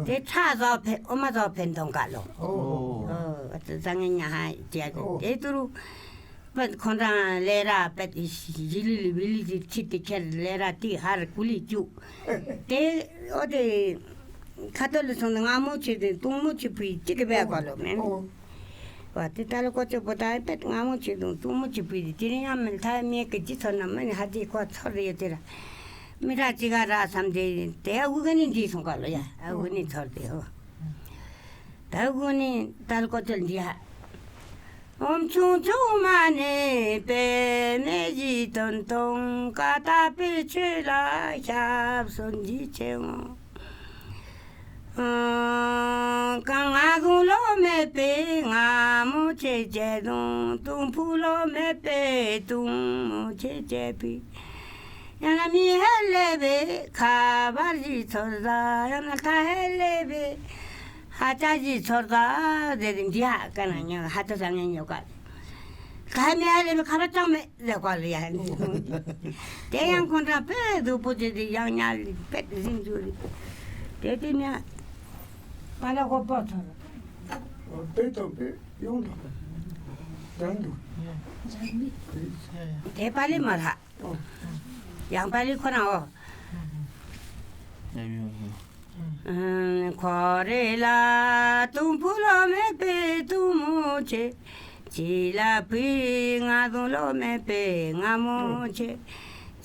དེ་ཁྲག་བཟོ་ཕེ་འོ་མ་བཟོ་ཕེ་འདོན་ག་ལོ། ཨོ་ཨོ་ད་ཟང་ངེ་ཉ་ཧ་ཅེ་དེ་ཏུ་རུ། པད་ཁོང་རང་ལས་ར་པད་ཞི་ལི་ལི་བི་ལི་ཅི་ཁྲིད་དེ་ཁྱེར་ལས་ར་ཏི་ཧར་ཀུ་ལི་ཅུ། དེ་ཨོ་དེ་ཁ་ཏོ་ལི་སོང་ནི་ང་མོ་ཆེ་དེ་ཏུང་མོ་ཆེ་བུའི་གཅིག་གི་བས་གོ་ལོ་མེན། བ་དེ་ཏཱ་ལ་ཀོ་ཅོ་པོ་ད་པེད་སྔ་མོ་ཆེ་དུང་ཏུང་མོ་ཆེ་པོ་དེ་དེ་རིང་ཡང་མེད་ཐ་མེད་གི་ཅི་ཚོར་ན་མ་ནི་ཧ་དེ་ཁོ་ཚོར་རེ་ཡོད་དེ་ར། མི་ར་ཅི་ག་ར་བསམ་དེ་དེ་ཡ་འུ་ག་ནི་འདི་སོང་ག་ལོ་ཡ་ཨ་འུ་ག་ནི་ཚོར་དེ་ཧོ། ད་འུ་ག་ནི་ཏཱ་ལ་ཀོ་ཅོ་འདི་ཧ། ཨོམ་ཆུང་ཆུང་མ་ནེ་པེ་མེ་ཞི་ཏོན་ཏོང་ཀ་ཏ་པེ་ཆོས་ལ་ཞབས་སོན་ཞི་ཆེ་ངོ་། ཀ་ང་གུང་ལོ་མེད་པའི་སྔ་མོ་ཆེ་ཆེ་དུང་དུང་ཕུ་ལོ་མེད་པའི་དུང་མོ་ཆེ་ཆེ་པི། ཡང་ན་མི་ཧེ་ལེ་བེ་ཁ་བར་ཞི་ཚོར་ཟ། ཡང་ན་ཐ་ཧེ་ལེ་བེ་ཧ་ཅ་ཞི་ཚོར་ཟ། ཟེར་འདི་ཧ་ཀ་ན་ཉོ་ཧ་ཅ་ཟ་ངན་ཉོ་ཀ། ད་མི་ཧ་ལེ་བེ་ཁ་བ་ཅང་མེད་ཟེར་གོ་ལ་ཡ། དེ་ཡང་ཁོང་ཁྲ་པེ་སྡུག་པོ་དེ་དེ་ཡང་ཉ་ལི་པེ་རིང་རྒྱུ་རེད། དེ་དེ་ནས་པ་ལ་གོ་པོ་ཚོར། པེ་དང་པེ་ཡོང་དང་པེ་དང་དུ། དེ་པ་ལི་མ་ར། ཡང་པ་ལི་ཁོ་རང་འོ། ཁོ་རེ་ལ་དུང་ཕུ་ལོ་མེད་པའི་དུང་མོ་ཆེ། ཅི་ལ་ཕུའི་ང་དུང་ལོ་མེད་པའི་ང་མོ་ཆེ།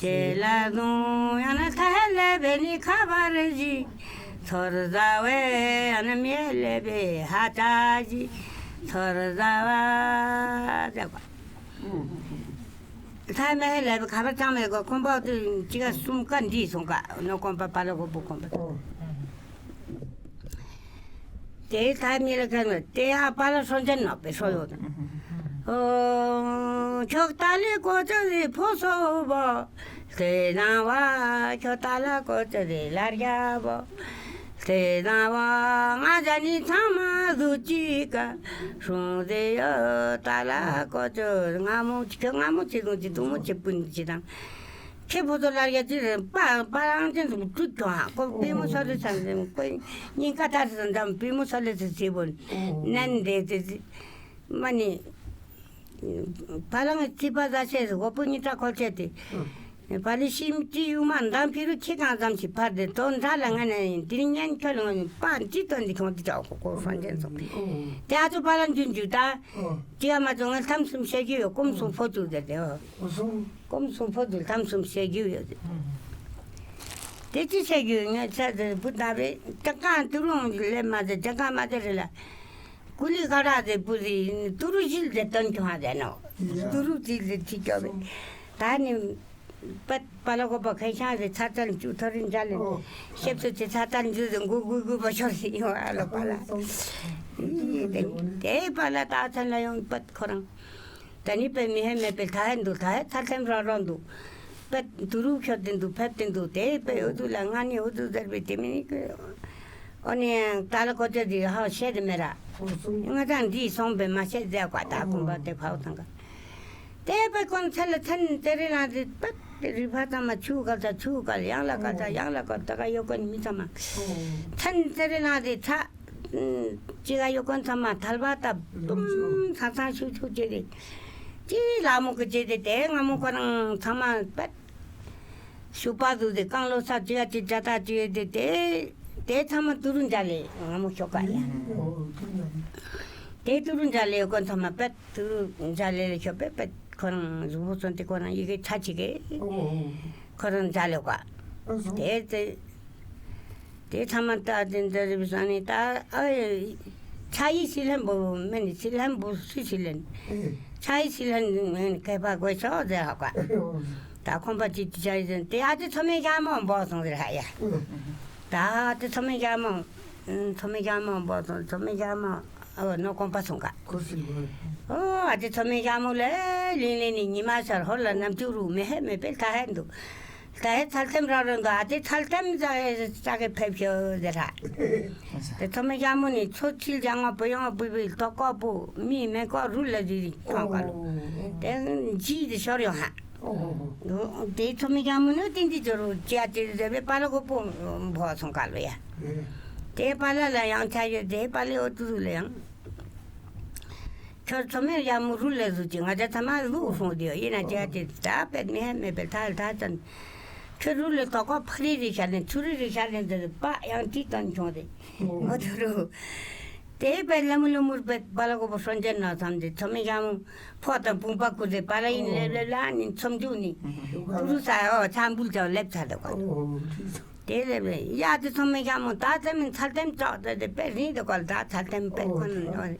ཅེ་ལ་དུང་ཡང་ན་ཐ་ཧེ་ལེ་བེ་ནི་ཁ་བ་རེ་ཞི་ཚོར་ཟ་བེ། ཡང་ན་མི་ཧེ་ལེ་བེ་ཧ་ཅ་ཞི་ཚོར་ཟ་བ་ཟེར་བ། ཐ་མེ་ལེ་བེ་ཁ་བ་ཅང་མེ་གོ་ཁོང་པ་དུ་ཅི་ག་གསུམ་ཀ་འདི་སོང་ཀ་ནོ་ཁོང་པ་པ་ལ་གོ་པོ་ཁོང་པ། དེ་ཐ་མེ་ལ་ཁ་ནོ་དེ་ཡ་པ་ལ་སོན་ཅན་ནོ་པེ་སོ་ཡོད། ཨོ་ཁྱོད་ཏ་ལི་ཀོ་ཅོ་རི་ཕོ་སོ་བོ། ཁྱོད་ཏ་ལ་ཀོ་ཅོ་རི་ལ་རྒྱ་བོ། ཁྱོད་ཏ་ལ་ང་ཅ་ནི་ཚང་མ་ཟུ་ཅི་ཀ་སྲུང་ཟེ་ཡོད། ཏ་ལ་ཀོ་ཅོ་རི་སྔ་མོ་ཁྱོད་སྔ་མོ་ཆེ་དུང་ཅི་དུང་མོ་ཆེ་པུན་ཅི་དང་། ཁྱེད་ཕོ་ཚོ་ལ་རྒྱ་ཅི་རེད་པ་པ་རང་ཅན་ཚོ་བཀྲུས་ཀྱང་ཧ་ཁོ་པེ་མོ་སོ་ལེ་ཚང་ཚང་ཁོ་སྙིང་ཀ་ཏ་ཚང་ཚང་པེ་མོ་སོ་ལེ་ཚང་ཚེ་བོ་ནན་དེ་དེ་མ་ནི། པ་ལང་ཅི་པ་ཟ་ཆེ་སོ་གོ་པོ་ཉི་ཏྲ་ཁོ་ཆེ་དེ། པ་ལི་ཤིམ་ཅི་ཡུ་མ་འདམ་ཕི་རུ་ཁྱི་གང་ཙམ་ཞིག་ཕར་དེ་དོན་དྲ་ལ་ང་ནས་དེ་ཉན་ཁྱོད་ལ་ང་ནས་པ་ཅི་དོན་དེ་ཁྱོང་དེ་ཅག་ཁོ་ཁོ་སོང་ཅན་སོང་། དེ་ཨ་ཚོ་པ་ལང་ཇུན་ཇུ་ད། ཅི་ཡ་མ་ཚོ་ང་ལྟམ་སུམ་བཤད་རྒྱུ་ཡོད་ཀོམ་སུམ་ཕོ་ཚུ་དེ་དེ་ཨོ། ཀོམ་སུམ་ཕོ་ཚུ་ལྟམ་སུམ་བཤད་རྒྱུ་ཡོད་དེ། དེ་ཅི་བཤད་རྒྱུ་ཡོད་ངས་ཚ་དེ་བུ་ད་བེ་ཅང་ཀང་ཏུ་རུང་ལེ་མ་དེ་ཅང་ཀང་མ་དེ་རེ་ལ། ཀུ་ལི་ཀ་ར་དེ་བུ་དེ་ཏུ་རུ་ཞིལ་དེ་སྟོན་ཁྱོང་ཧ་དེ་ནོ། ཏུ་རུ་ཅི་དེ་ཅི་ཅོ་བེ། ད་ནི། པད་པ་ལ་གོ་པ་ཁེ་ཤང་རེ་ཚ་ཚལ་ཅུ་ཐོ་རིན་ཅ་ལེ། ཨོ། ཤེབ་སུ་ཅི་ཚ་ཚལ་ཅུ་དེ་གུ་གུ་གུ་པ་ཤོར་སི་ཡོང་ཨ་ལོ་པ་ལ། ཨོ། ཨི་དེ་དེ་པ་ལ་ད་ཚན་ལ་ཡོང་པད་ཁོ་རང་། ད་ནི་པད་མི་ཧེ་མེད་པའི་ད་ཧེ་འདུག་ད་ཧེ་ཚ་ཐེམ་རོ་རོ་འདུག་པད་དུ་རུ་ཁྱོད་དེ་འདུག་ཕེབས་དེ་འདུག་དེ་པད་ཨུ་དུ་ལ་ང་ནི་ཨུ་དུ་ཟེར་བའི་དེ་མི་ནི་ཀི། ཨོ་ནི་ད་ལ་ཀོ་ཅོ་དེ་ཧ་ཤེས་དེ་མེད་ར། ང་ཚང་འདི་སོང་པའི་མ་ཤེས་ཟེར་བ་ད་ཁོང་པ་དེ་ཕའུ་ཐང་ག་དེ་པ་ཀོན་ཚལ་ལ་ཚན་ཙེ་རེ་ལང་དེ་པད་རི་ཕ་ཚང་མ་ཆུ་ག་ཚ་ཆུ་ག་ཡང་ལ་ག་ཚ་ཡང་ལ་ག་ད་ག་ཡོ་ཀོན་མི་ཚང་མ་ཚན་ཙེ་རེ་ལང་དེ་ཚ་ཅི་ག་ཡོ་ཀོན་ཚང་མ་ཐལ་བ་ད་དུམ་ཚང་ཚང་ཤུ་ཤུ་ཅེ་དེ་ཅི་ལ་མོ་གི་ཅེ་དེ་དེ་ང་མོ་ཀོ་རང་ཚང་མ་པད། ཤུ་པ་དུ་དེ་རྐང་ལོ་ས་ཅི་ཡ་ཅི་ཅ་ཏ་ཅི་ཡོད་དེ་དེ་དེ་ཚང་མ་ཏུ་རུ་འཇའ་ལེ་ང་མོ་ཤོ་ཀ་ཡ། དེ་ཏུ་རུ་འཇའ་ལེ་ཡོད་ཀོན་ཚང་མ་པད་ཏུ་རུ་འཇའ་ལེ་ལ་ཤོ་པད་པད་ཁོ་རང་གཟུགས་པོ་ཚོན་དེ་ཁོ་རང་ཡི་གེ་ཚ་ཅི་གེ་ཁོ་རང་འཇའ་ལེ་ཀ་དེ་དེ། དེ་ཚང་མ་ད་དེ་འདི་རེད་བཟང་ནི་ད་ཨ་ཆ་ཡི་སི་ལྷན་པོ་མེ་ནི་སི་ལྷན་པོ་སི་སི་ལན། ཆ་ཡི་སི་ལྷན་མེ་ནི་མཁས་པ་དགོས་ཆོག་ཟེར་ཧ་ག་ད་ཁོང་པ་ཅི་ཅི་ཆ་ཡི་ཟེར་དེ་ཨ་ཅེ་ཚོ་མེ་ཞག་མོ་འབོ་སོང་ཟེར་ཧ་ཡ། ད་ཨ་ཅེ་ཚོ་མེ་ཞག་མོ་ཚོ་མེ་ཞག་མོ་འབོ་སོང་ཚོ་མེ་ཞག་མོ་ཨ་ནོ་ཁོང་པ་སོང་ག་ཨོ་ཨ་ཅེ་ཚོ་མེ་ཞག་མོ་ལེ་ལིན་ལེ་ནི་ཉི་མ་ཤར་ཧོར་ལ་ནམ་ཅུ་རུ་མེ་ཧེ་མེ་པེ་ད་ཧེ་འདུག་ད་ཧེ་ཚལ་ཐེམ་ར་རོ་འདུག་ཨ་ཏི་ཚལ་ཐེམ་ཙ་ཙ་གེ་ཕེབས་ཤོག་ཟེར་ར། དེ་ཚོ་མི་ཞང་མོ་ནི་ཚོ་ཆིལ་ཞང་ང་པོ་ཡོང་བུ་བུ་ལྟོ་ཀོ་པོ་མི་མེ་ཀོ་རུ་ལ་ཟི་ཟི་ཁོང་ཀ་ལོ། དེ་ཇི་དེ་ཤོར་ཡོང་ཧ། དེ་ཚོ་མི་ཞང་མོ་ནི་ཏིན་ཏི་ཅོ་རུ་ཅི་ཨ་ཏི་ཟེར་བའི་པ་ལ་གོ་པོ་འབོ་སོང་ཀ་ལོ་ཡ། དེ་པ་ལ་ལ་ཡང་ཆ་ཡོད་དེ་པ་ལེ་འོ་ཏུ་ཟུ་ལ་ཡང་། ཁྱོད་ཚོ་མེར་ཡ་མུ་རུ་ལ་ཟུ་ཅིག་ང་ཅག་ཚང་མ་ལུག་སོང་དེ་ཡིན་ན་ཅག་དེ་ད་པད་མི་ཧེ་མེད་པའི་ཐལ་ཐལ་ཙམ། ཁྱོད་རུ་ལ་དོ་ཀོ་ཕ་རི་རི་ཤ་ལེན་ཚུ་རི་རི་ཤ་ལེན་དེ་པ་ཡང་ཏི་ཏོན་ཆུང་དེ་ཨོ་དུ་རུ། དེ་བས་ལ་མུ་ལ་མུར་བས་པ་ལ་གོ་པོ་སྲོན་ཅན་ནང་ཚང་དེ་ཚོ་མི་ཡང་ཕོ་དང་བུམ་པ་ཁུར་དེ་པ་ལ་ཡིན་ལེབ་ལེབ་ལ་ནི་ཚོམ་འཇུག་ནི་ཏུ་རུ་ས་ཨོ་ཚ་འབུལ་ཅོ་ལེབ་ཚ་དེ་གོ། དེ་ལེབ་ལེ་ཡ་དེ་ཚོ་མི་ཡང་མོ་ད་ཚེ་མིན་ཚལ་ལྟེམ་ཅོག་དེ་དེ་པས་རིང་དེ་གོ་ལ་ད་ཚལ་ལྟེམ་པས་ཁོ་ན་ནོ།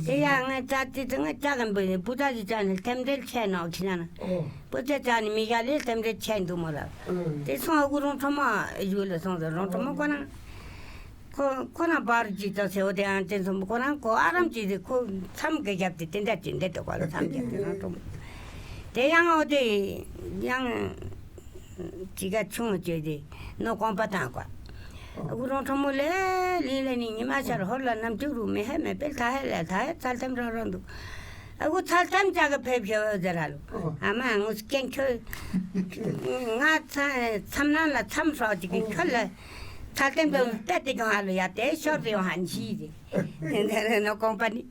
དེ་ཡ་ང་ཅག་དེ་དེ་ང་ཅག་གམ་པོ་ནི་བུ་ད་ཅི་ཅག་ནི་ལྟེམ་འབྲེལ་ཆེ་ནོ་ཁྱི་ན་ན། བུ་ཅག་ཅག་ནི་མི་ག་ལེ་ལྟེམ་འབྲེལ་ཆེ་འདུག་མོ་ལ། དེ་སོང་ཨ་གུ་རོང་ཁྲོ་མོ་ཡུལ་ལ་སོང་ཟེར་རོང་ཁྲོ་མོ་ཁོ་ན། ཁོ་ཁོ་རང་པར་ཅིག་ཏོ་ཟེར་འོ་དེ་ཡང་བཙན་སོང་ཁོ་རང་ཁོ་ཨ་རམ་ཅིག་དེ་ཁོ་མཚམས་ཀྱི་རྒྱབ་དེ་དེ་འདྲ་ཅིག་འདེད་དོ་ག་ལ་མཚམས་རྒྱབ་དེ་རང་གྲོང་། དེ་ཡང་འོ་དེ་ཡང་ཅི་ག་ཆུང་ཅོས་དེ་ནོ་གོང་པ་དང་ག་ཨ་ཁུ་རོང་ཁྲོ་མོ་ལེ་ལི་ལེ་ནི་ཉི་མ་ཤར་ཧོར་ལ་ནམ་ཅུ་རུ་མེ་ཧེ་མེ་པེལ་ཐ་ཧེ་ལ་ཐ་ཧེ་ཚལ་ཐེམ་རང་རང་འདུག་ཨ་ཁུ་ཚལ་ཐེམ་ཅག་གི་ཕེབས་ཤོག་ཟེར་ཧ་ལུ། ཨ་མ་ངུ་སྐྱེན་ཁྱོད་ང་ཚ་མཚམས་ནང་ལ་མཚམས་སྲོག་ཅིག་གི་ཁྱོད་ལ། ཚ་ལྟེམ་དུ་བལྟས་ཏེ་ཀྱང་ཧ་ལུ་ཡ་དེ་ཤོར་ཏེ་ཡོང་ཧན་ཤི་རེ། དེ་རེ་ནོ་གོང་པ་ནི།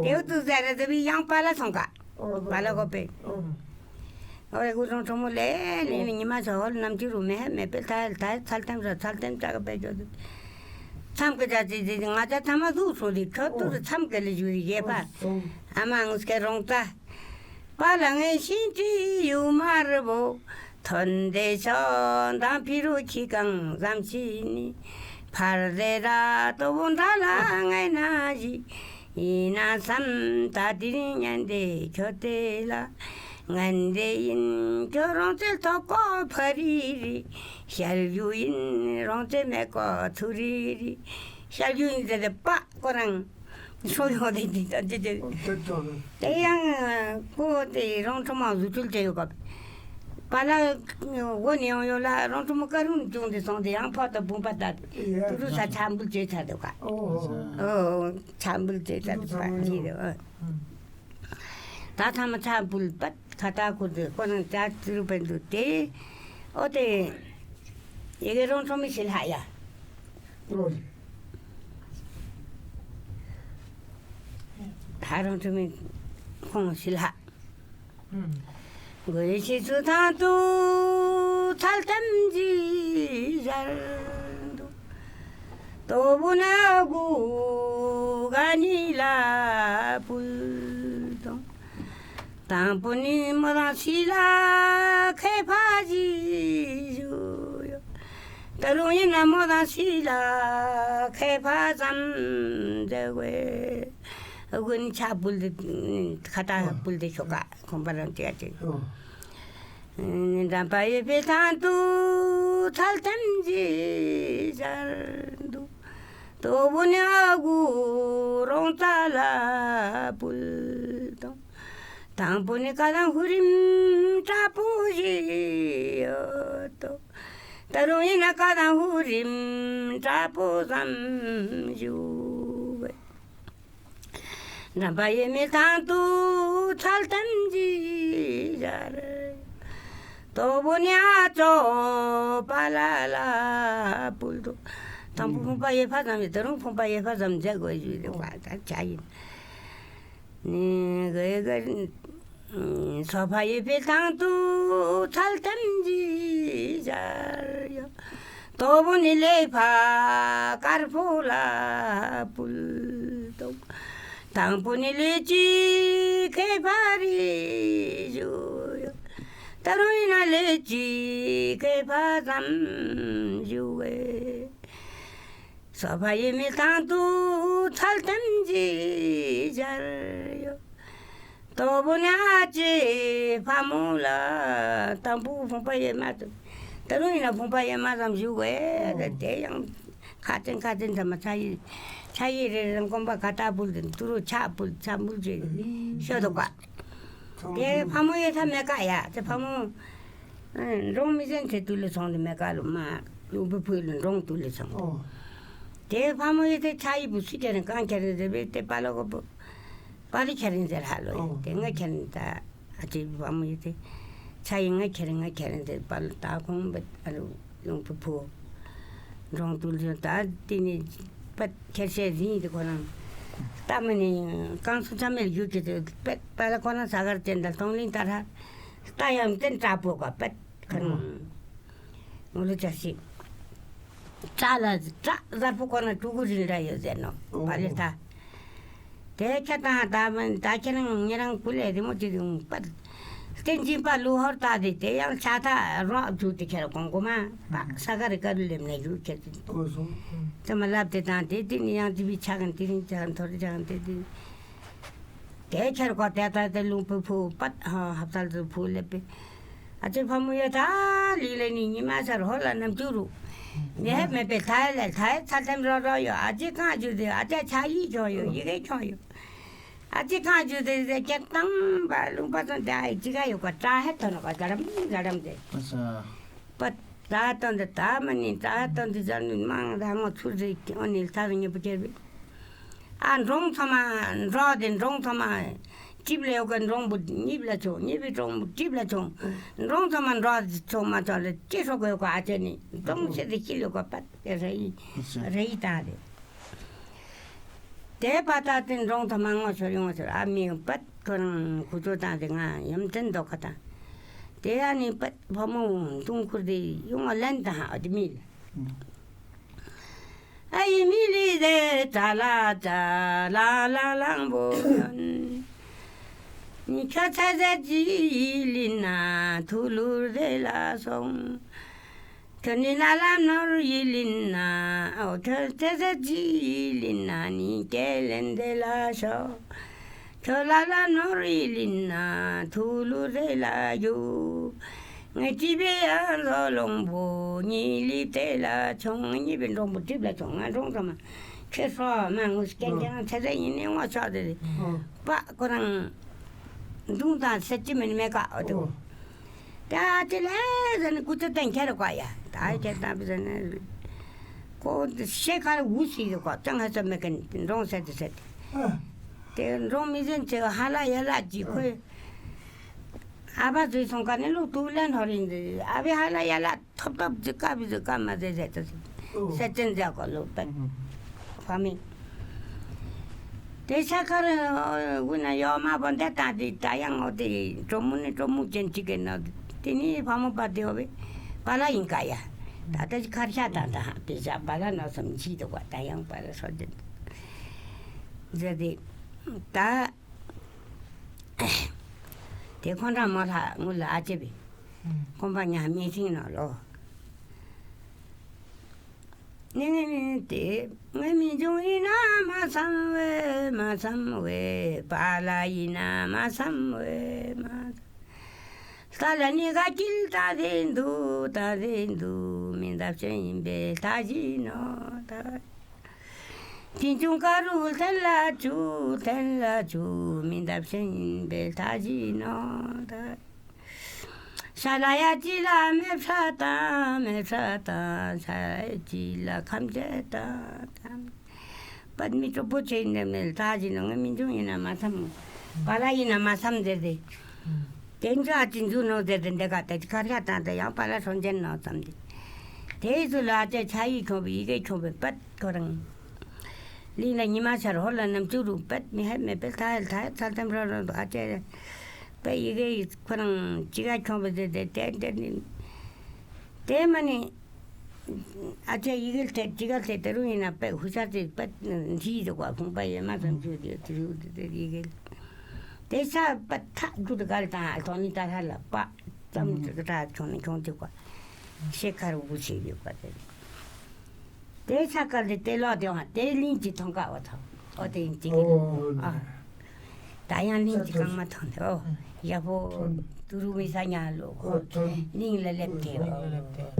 དེའུ་ཏུ་ཟེར་རེ་དེ་བི་ཡང་པ་ལ་སོང་ག་པ་ལ་གོ་པེ། ཨོ་རེ་གུ་རོང་ཁྲོ་མོ་ལེ་ལེ་ནི་ཉི་མ་ཚོ་ཧོལ་ནམ་ཅི་རུ་མེ་ཧེ་མེ་པེ་ཐ་ཧེ་ཐ་ཧེ་ཚལ་ལྟེམ་ར་ཚལ་ལྟེམ་ཙག་གི་པེ་ཇོ་དུ། མཚམས་ཀྱི་ཅ་ཅི་ཅི་ང་ཅག་ཐ་མ་ཟུག་སོང་དེ་ཁྱོད་ཏུ་རུ་མཚམས་ཀྱི་ལི་ཞུ་རི་ཡེ་པ། ཨ་མ་ངུ་སྐད་རོང་ཙ། པ་ལ་ངའི་ཤིང་ཏི་ཡུ་མར་བོ། ཐོན་དེ་ཤོ་འདང་ཕི་རུ་ཁྱི་གང་ཙམ་ཤི་ནི། ཕར་དེ་ར་ཏོ་བོ་འདྲ་ལ་ངའི་ན་ཞི། ཡིན་ན་བསམ་ད་དི་རིང་ཉན་དེ་ཁྱོད་དེ་ལ། ངན་དེ་ཡིན་ཁྱོད་རོང་ཚེ་ཐོག་གོ་ཕ་རི་རི། ཤལ་རྒྱུ་ཡིན་རོང་ཚེ་མེ་གོ་ཚུ་རི་རི། ཤལ་རྒྱུ་ཡིན་ཟེར་དེ་པ་ཁོ་རང་། སོ་ཡོང་དེ་དེ་དེ་དེ། དེ་ཡང་ཁོ་དེ་རོང་ཁྲོ་མོ་བཟོ་བཅོས་བྱས་ཡོད་ག་པ་ལ་འོ་ནས་ཡོང་ཡོད་ལ་རོང་ཁྲོ་མོ་ཀ་རུང་བྱུང་དེ་སོང་དེ་ཡང་ཕོ་དང་བུམ་པ་དང་ཏུ་རུ་ས་ཆ་འབུལ་བྱས་ཚར་འདུག་ག་ཨོ་ཆ་འབུལ་བྱས་ཚར་འདུག་ག་ཇི་རེད། ད་ཐ་མ་ཆ་འབུལ་པ། ཁ་ཏ་ཁུ་དེ་ཁོ་རང་ཅག་ཙི་རུ་པན་དུ་དེ། ཨོ་དེ། ཡེ་གེ་རོང་ཁྲོ་མི་ཤི་ལ་ཡ། ཧ་རོང་ཁྲོ་མི་ཁོང་ཤི་ལ། གོས་ཤི་ཚུ་ཐང་དུ་ཚལ་ཐམ་ཅི་ཞར་དུ། ཏོ་བུ་ན་གུ་ག་ནི་ལ་པུལ་དང་། དང་པོ་ནི་མོ་དང་སི་ལ་ཁེ་ཕ་ཞི་ཞུ་ཡོ། ད་རུང་ཡིན་ན་མོ་དང་སི་ལ་ཁེ་ཕ་ཙམ་མཛད་དགོས། དགུན་ཆ་བུལ་དེ་ཁ་ཏ་བུལ་དེ་ཤོ་ཀ་ཁོང་པ་རང་ཅི་ཡ་ཅི། འགྲམ་པ་ཡོད་པའི་ཐང་དུ་ཚལ་ཐམ་ཅི་ཞར་དུ། ཏོ་བུ་ནི་ཨ་གུ་རོང་ཙ་ལ་པུལ་དང་། དང་པོ་ནི་ཀ་དང་ཧུ་རིམ་དྲག་པོ་ཞིག་ཡོད་དོ། ད་རུང་ཡིན་ན་ཀ་དང་ཧུ་རིམ་དྲག་པོ་ཙམ་ཞུ་བས། འགྲམ་པ་ཡོད་མི་ཐང་དུ་ཚལ་ཐམ་ཅི་ཞར། ཏོ་བུ་ནི་ཨ་ཅོ་པ་ལ་ལ་པུལ་དུ། དང་པོ་ཕུང་པ་ཡོད་ཕ་ཙམ་ཡོད། ད་རུང་ཕུང་པ་ཡོད་ཕ་ཙམ་མཛད་དགོས་ཞུས་ཏེ་བ་ད་བྱ་ཡིན། ནི་ག་ག་སོ་ཕ་ཡོད་པའི་ཐང་དུ་ཚལ་ཐམ་ཅི་ཞར་ཡོད། ཏོ་བུ་ནི་ལེ་ཕ་དཀར་པོ་ལ་པུལ་དང་། དང་པོ་ནི་ལེ་ཅི་ཁེ་ཕ་རི་ཞུ་ཡོད། ད་རུང་ཡིན་ན་ལེ་ཅི་ཁེ་ཕ་ཙམ་ཞུ་བས། སོ་ཕ་ཡོད་མི་ཐང་དུ་ཚལ་ཐམ་ཅི་ཞར་ཡོད། ཏོ་བུ་ནི་ཨ་ཅེ་ཕ་མོ་ལ་དང་པོ་ཕུང་པ་ཡོད་མ་ཐུབ། ད་རུང་ཡིན་ན་ཕུང་པ་ཡོད་མ་ཙམ་ཞུ་བས། དེ་ཡང་ཁ་ཅན་ཁ་ཅན་ཚང་མ་ཆ་ཡི་ཆ་ཡི་རེ་རེ་གོམ་པ་ཁ་ཏ་ཕུལ་ཏེ་ཏུ་རུ་ཆ་ཕུལ་ཆ་ཕུལ་ཅེ་ཤོད་དོ་ག་དེ་ཕ་མོ་ཡོད་ཐ་མེད་ཀ་ཡ། དེ་ཕ་མོ་འབྲོང་མི་ཟན་ཚེ་དུ་ལེ་སོང་དེ་མེད་ཀ་ལོ་མ་ལུང་པའི་ཕུལ་འབྲོང་དུ་ལེ་སོང་། དེ་ཕ་མོ་ཡོད་དེ་ཆ་ཡི་བུ་སུ་ཁྱེར་རིན་གང་ཁྱེར་རིན་ཟེར་བས་དེ་པ་ལོ་གོ་པོ། པ་ལི་ཁྱེར་རིན་ཟེར་ཧ་ལོ་ཡི་དེ་ང་ཁྱེར་རིན་ད་ཨ་ཅེ་བུ་ཕ་མོ་ཡོད་དེ་ཆ་ཡི་ང་ཁྱེར་རིན་ང་ཁྱེར་རིན་ཟེར་པ་ལོ་ད་ཁོང་བས་ཨ་རུ་ཡོང་པོ་ཕུ། འབྲོང་ཏུལ་ཟེར་ད་དེ་ནི་པད་ཁྱེར་ཤེས་རིན་དེ་ཁོ་རང་ད་མ་ནི་རྐང་སུ་ཆ་མེད་རྒྱུ་ཁྱེར་དེ་པད་པ་ལ་ཁོ་རང་ས་གར་ཅན་ད་སྟོང་གླིང་ད་ར་ད་ཡང་བསྟན་དྲག་པོ་ག་པད་ཁོ་རང་ངོ་ལོ་ཅ་ཞིག་སྐྲ་ལ་སྐྲ་གཟར་པོ་ཁོ་ན་ཕྲུ་གུ་རིལ་འདྲ་ཡོད་ཟེར་ནོ། ཨོ། པ་ལེ་ད། དེ་ཁྱེད་དང་ད་མིན་ད་ཁྱེད་རང་ཉེ་རང་ཀུ་ལེ་རི་མོ་ཅི་རིང་པར། བསྟན་སྦྱིན་པ་ལུ་ཧོར་ད་དེ་དེ་ཡང་ཆ་ད་རོགས་བཅུ་དེ་ཁྱེད་རང་གོང་གོ་མ་པ་ས་ག་རི་ཀ་རུ་ལེམ་ནས་ཞུ་ཁྱེད་དེ། ཨོ་སོ། དེ་མ་ལབ་དེ་དང་དེ་དེ་ནི་ཡང་དེ་བི་ཆ་གན་དེ་རིང་ཆ་གན་ཐོར་ཆ་གན་དེ་དེ། དེ་ཁྱེར་ཀོ་དེ་ལྟར་དེ་ལུང་པའི་ཕུ་པད་ཧ་ཧབ་ཚལ་དུ་ཕུ་ལེབ་པས། ཨ་ཅེ་ཕ་མུ་ཡ་ད་ལི་ལེ་ནི་ཉི་མ་ཤར་ཧོ་ལ་ནམ་ཅུ་རུ། མི་ཧེ་མེད་པའི་ཐའི་ལེ་ཐའི་ཚ་ཐེམ་རོ་རོ་ཡོ། ཨ་ཅེ་གང་ཅུ་དེ་ཨ་ཅེ་ཆ་ཡི་ཁྱོ་ཡོ་ཡི་གེ་ཁྱོ་ཡོ། ཨ་ཅེ་གང་ཅུ་དེ་ཟེ་ཁྱེར་དང་པ་ལུང་པ་ཚོ་དེ་ཨ་ཡི་ཅི་ག་ཡོ་ཀ་ཏྲ་ཧེ་ཐོ་ནོ་ཀ་ཛ་རམ་ཛ་རམ་དེ། ཨ་ཅེ། པ་ད་དོན་དེ་ད་མ་ནི་ད་དོན་དེ་ཛ་ནི་མང་ད་ངོ་ཚུར་ཟེ་ཨོ་ནི་ལ་ཐ་རུ་ཉེ་པོ་ཁྱེར་བི། ཨ་འབྲོང་ཚོ་མ་འབྲོག་དེ་འབྲོང་ཚོ་མ་གྲིབ་ལ་ཡོད་ག་འབྲོང་བུ་གཉིས་ལ་ཆོ་གཉིས་པའི་འབྲོང་བུ་གྲིབ་ལ་ཆོ། འབྲོང་ཚོ་མ་འབྲོག་ཚོ་མ་ཚོ་ལ་ཅི་ཧྲོ་གོ་ཡོད་ག་ཨ་ཅེ་ནི་འབྲོང་ཤེ་དེ་ཁྱི་ལ་ཡོད་ག་པད་དེ་རེ་ཡི་རེ་ཡི་ད་དེ། དེ་པ་ད་དེ་འབྲོང་ཚོ་མ་ངོ་ཤོར་ཡོང་ཤོར་ཨ་མི་ཡོང་པད་ཁོ་རང་ཁུ་ཚོ་དང་དེ་ང་ཡམ་ཚན་མདོ་ཁ་དང་། དེ་ཨ་ནི་པད་ཕོ་མོ་འཐུང་ཁུར་དེ་ཡོང་བ་ལན་དང་ཨ་དེ་མི་ལ། ཨ་ཡི་མི་ལི་དེ་ཙ་ལ་ཙ་ལ་ལ་ལང་པོ་ཡོན། ནི་ཁྱོད་ཚ་ཚ་ཅི་ཡི་ལིན་ན་ཐུ་ལུར་དེ་ལ་སོང་། ཁྱོད་ནི་ན་ལ་ནོར་ཡི་ལིན་ན། ཨོ་ཁྱོད་ཚ་ཚ་ཅི་ཡི་ལིན་ན་ནི་ཀེ་ལེན་དེ་ལ་ཤོག། ཁྱོད་ལ་ལ་ནོར་ཡི་ལིན་ན་ཐུ་ལུ་རེ་ལ་ཡུ། ངའི་ཅི་བི་ཡང་ལོ་ལོང་བོ་ཉི་ལི་དེ་ལ་ཆུང་། ངའི་ཉི་བི་འབྲོང་བུ་གྲིབ་ལ་ཆུང་། ང་འབྲོང་ཚོ་མ་ཁྱེད་སོ་མ་ངུ་སྐད་ཀྱང་ཚེ་ཚེ་ཡིན་ནི་ངོ་ཆོག་དེ་པ་ཁོ་རང་འདུང་དང་ཟེར་ཅི་མིན་མེད་ཀ་ཨོ་དེ། ད་དེ་ལས་ཟེར་ནི་ཀུ་ཅོ་བསྟན་ཁྱེར་རོ་ཀ་ཡ། ད་ཁྱེད་ད་བི་ཟེར་ནི་ཁོ་ཤེ་ཁར་འུ་སི་ཡོད་ཀ་ཅང་ཧ་ཙམ་མེད་ཀ་འབྲོང་ཟེར་དེ་ཟེར་དེ། དེ་འབྲོང་མི་ཟན་ཚེ་ཧ་ལ་ཡ་ལ་ཅི་ཁོས། ཨ་ཕ་ཚོའི་སོང་ཀ་ནས་ལུག་ཏུ་ལེན་ཧོ་རིན་ཟེར། ཨ་ཕའི་ཧ་ལ་ཡ་ལ་ཐོབ་ཐོབ་ཟེར་ཀ་བི་ཟེར་ཀ་མ་ཟེར་ཟེར་ཏོ་ཟེར། ཨོ། སེ་ཙན་ཟེར་ཀོ་ལུག་པ། ཨུ། ཕ་མི། དེ་ཤ་ཁར་དབུ་ན་ཡོ་མ་བོ་འདེ་ཏང་དེ་ད་ཡང་ངོ་དེ་གྲོ་མོ་ནི་གྲོ་མོ་ཅན་ཅིག་གི་ནོ། དེ་ནི་ཕ་མོ་པ་དེ་ཧོ་བི་པ་ལ་ཡིན་ཀ་ཡ། ད་ལྟ་ཅི་ཁར་ཤ་དང་ད་ཧ་དེ་ཤ་པ་ལ་ནོ་སམ་ཅི་དོ་ཀ་ད་ཡང་པ་ལ་སོ་ཅན་ཟེར་དེ། ད། དེ་ཁོང་རང་མོ་ལ་ངུ་ལ་ཨ་ཅེ་བི། ཁོང་པ་ཉ་མི་ཐིང་ནོ་ལོ། ནི་ངའི་མི་དེ་ངའི་མི་འབྱུང་ཡིན་ན་མ་བསམ་བས་མ་བསམ་བས། པཱ་ལགས་ཡིན་ན་མ་བསམ་བས་མ་བསམ། ས་ལ་ནི་ག་སྐྱིད་ད་དེ་འདུག་ད་དེ་འདུག་མི་འདབ་ཆེན་ཡིན་པས་ད་བཞིན་ནོ་ད། དེ་ཅུང་ཀ་རུ་ཐན་ལ་ཆུ་ཐན་ལ་ཆུ་མི་འདབ་ཆེན་ཡིན་པས་ད་བཞིན་ནོ་ད། ཤ་ལ་ཡ་ཅི་ལ་མེ་ཕྲ་དང་མེ་ཕྲ་དང་ཤ་ཡ་ཅི་ལ་ཁམ་ཆེ་དང་ཁམ། པད་མི་གྲོགས་པོ་ཆེ་ནེམ་ནེ་ལྟ་ཞིག་ནང་ངེ་མི་འབྱུང་ཡིན་ན་མ་བསམ། པཱ་ལགས་ཡིན་ན་མ་བསམ་ཟེར་ཏེ། དེ་འཇུ་ཨ་ཅི་འཇུ་ནོ་ཟེར་ཏེ་འདི་ག་ཏེ་ཁར་ཡ་དང་ཏེ་ཡང་པཱ་ལགས་སྲོང་བཙན་ནོ་བསམ་སྟེ། དེའི་ཚུལ་ལ་ཨ་ཅེ་ཆ་ཡི་ཁྱོང་བའི་ཡི་གེ་ཁྱོང་བའི་པད་ཁོ་རང་། གླིང་ལ་ཉི་མ་ཤར་ཧོར་ལ་ནམ་ཅུ་རུ་པད་མི་ཧེ་མེ་པེ་ཐ་ཧེ་ཐ་ཧེ་ཚ་ཐེམ་རོ་རོ་ཨ་ཅེ། པེ་ཡི་གེ་ཁོ་རང་ཅི་ག་ཁྱོང་བའི་ཏེ་ཏེ་ཏེ་ཏེ་ནི། དེ་མ་ནི། ཨ་ཅེ་ཡི་གེ་ལ་ཐེ་ཅི་ག་ལ་ཐེ་ཏེ་རུ་ཡིན་ན་པེ་ཧུ་ཤ་ཏེ་པེ་འདི་ཡི་ཏེ་ཀ་ཕུང་པ་ཡེ་མ་ཙམ་ཅུ་ཏེ་ཏེ་རུ་ཏེ་ཏེ་ཡི་གེ་ལ། དེ་ས་པ་ཐག་རྒྱུ་དེ་ག་ལ་དང་ཨ་ཐོ་ནི་ད་ཧ་ལ་པ་ཙམ་དེ་ག་ད་ཁྱོང་ནི་ཁྱོང་དེ་ཀ་ཤེ་ཁར་བུ་ཤེ་ཡོད་པ་དེ། དེ་ས་ག་ལ་དེ་ལོ་དེ་ཧ་དེ་གླིང་གི་ཐོང་ཀ་བ་ཐོ། ཨོ་དེ་ཡིན་ཅིག་ཨོ། ཨ། ད་ཡང་གླིང་གི་གང་མ་ཐོང་དེ་ཨོ། ཡ་ཧོ། ཏུ་རུ་མི་ས་ཉ་ལོ། ཨོ་ཐོང་། གླིང་ལ་སླེབས་དེ་ཨོ། གླིང་ལ་སླེབས་དེ།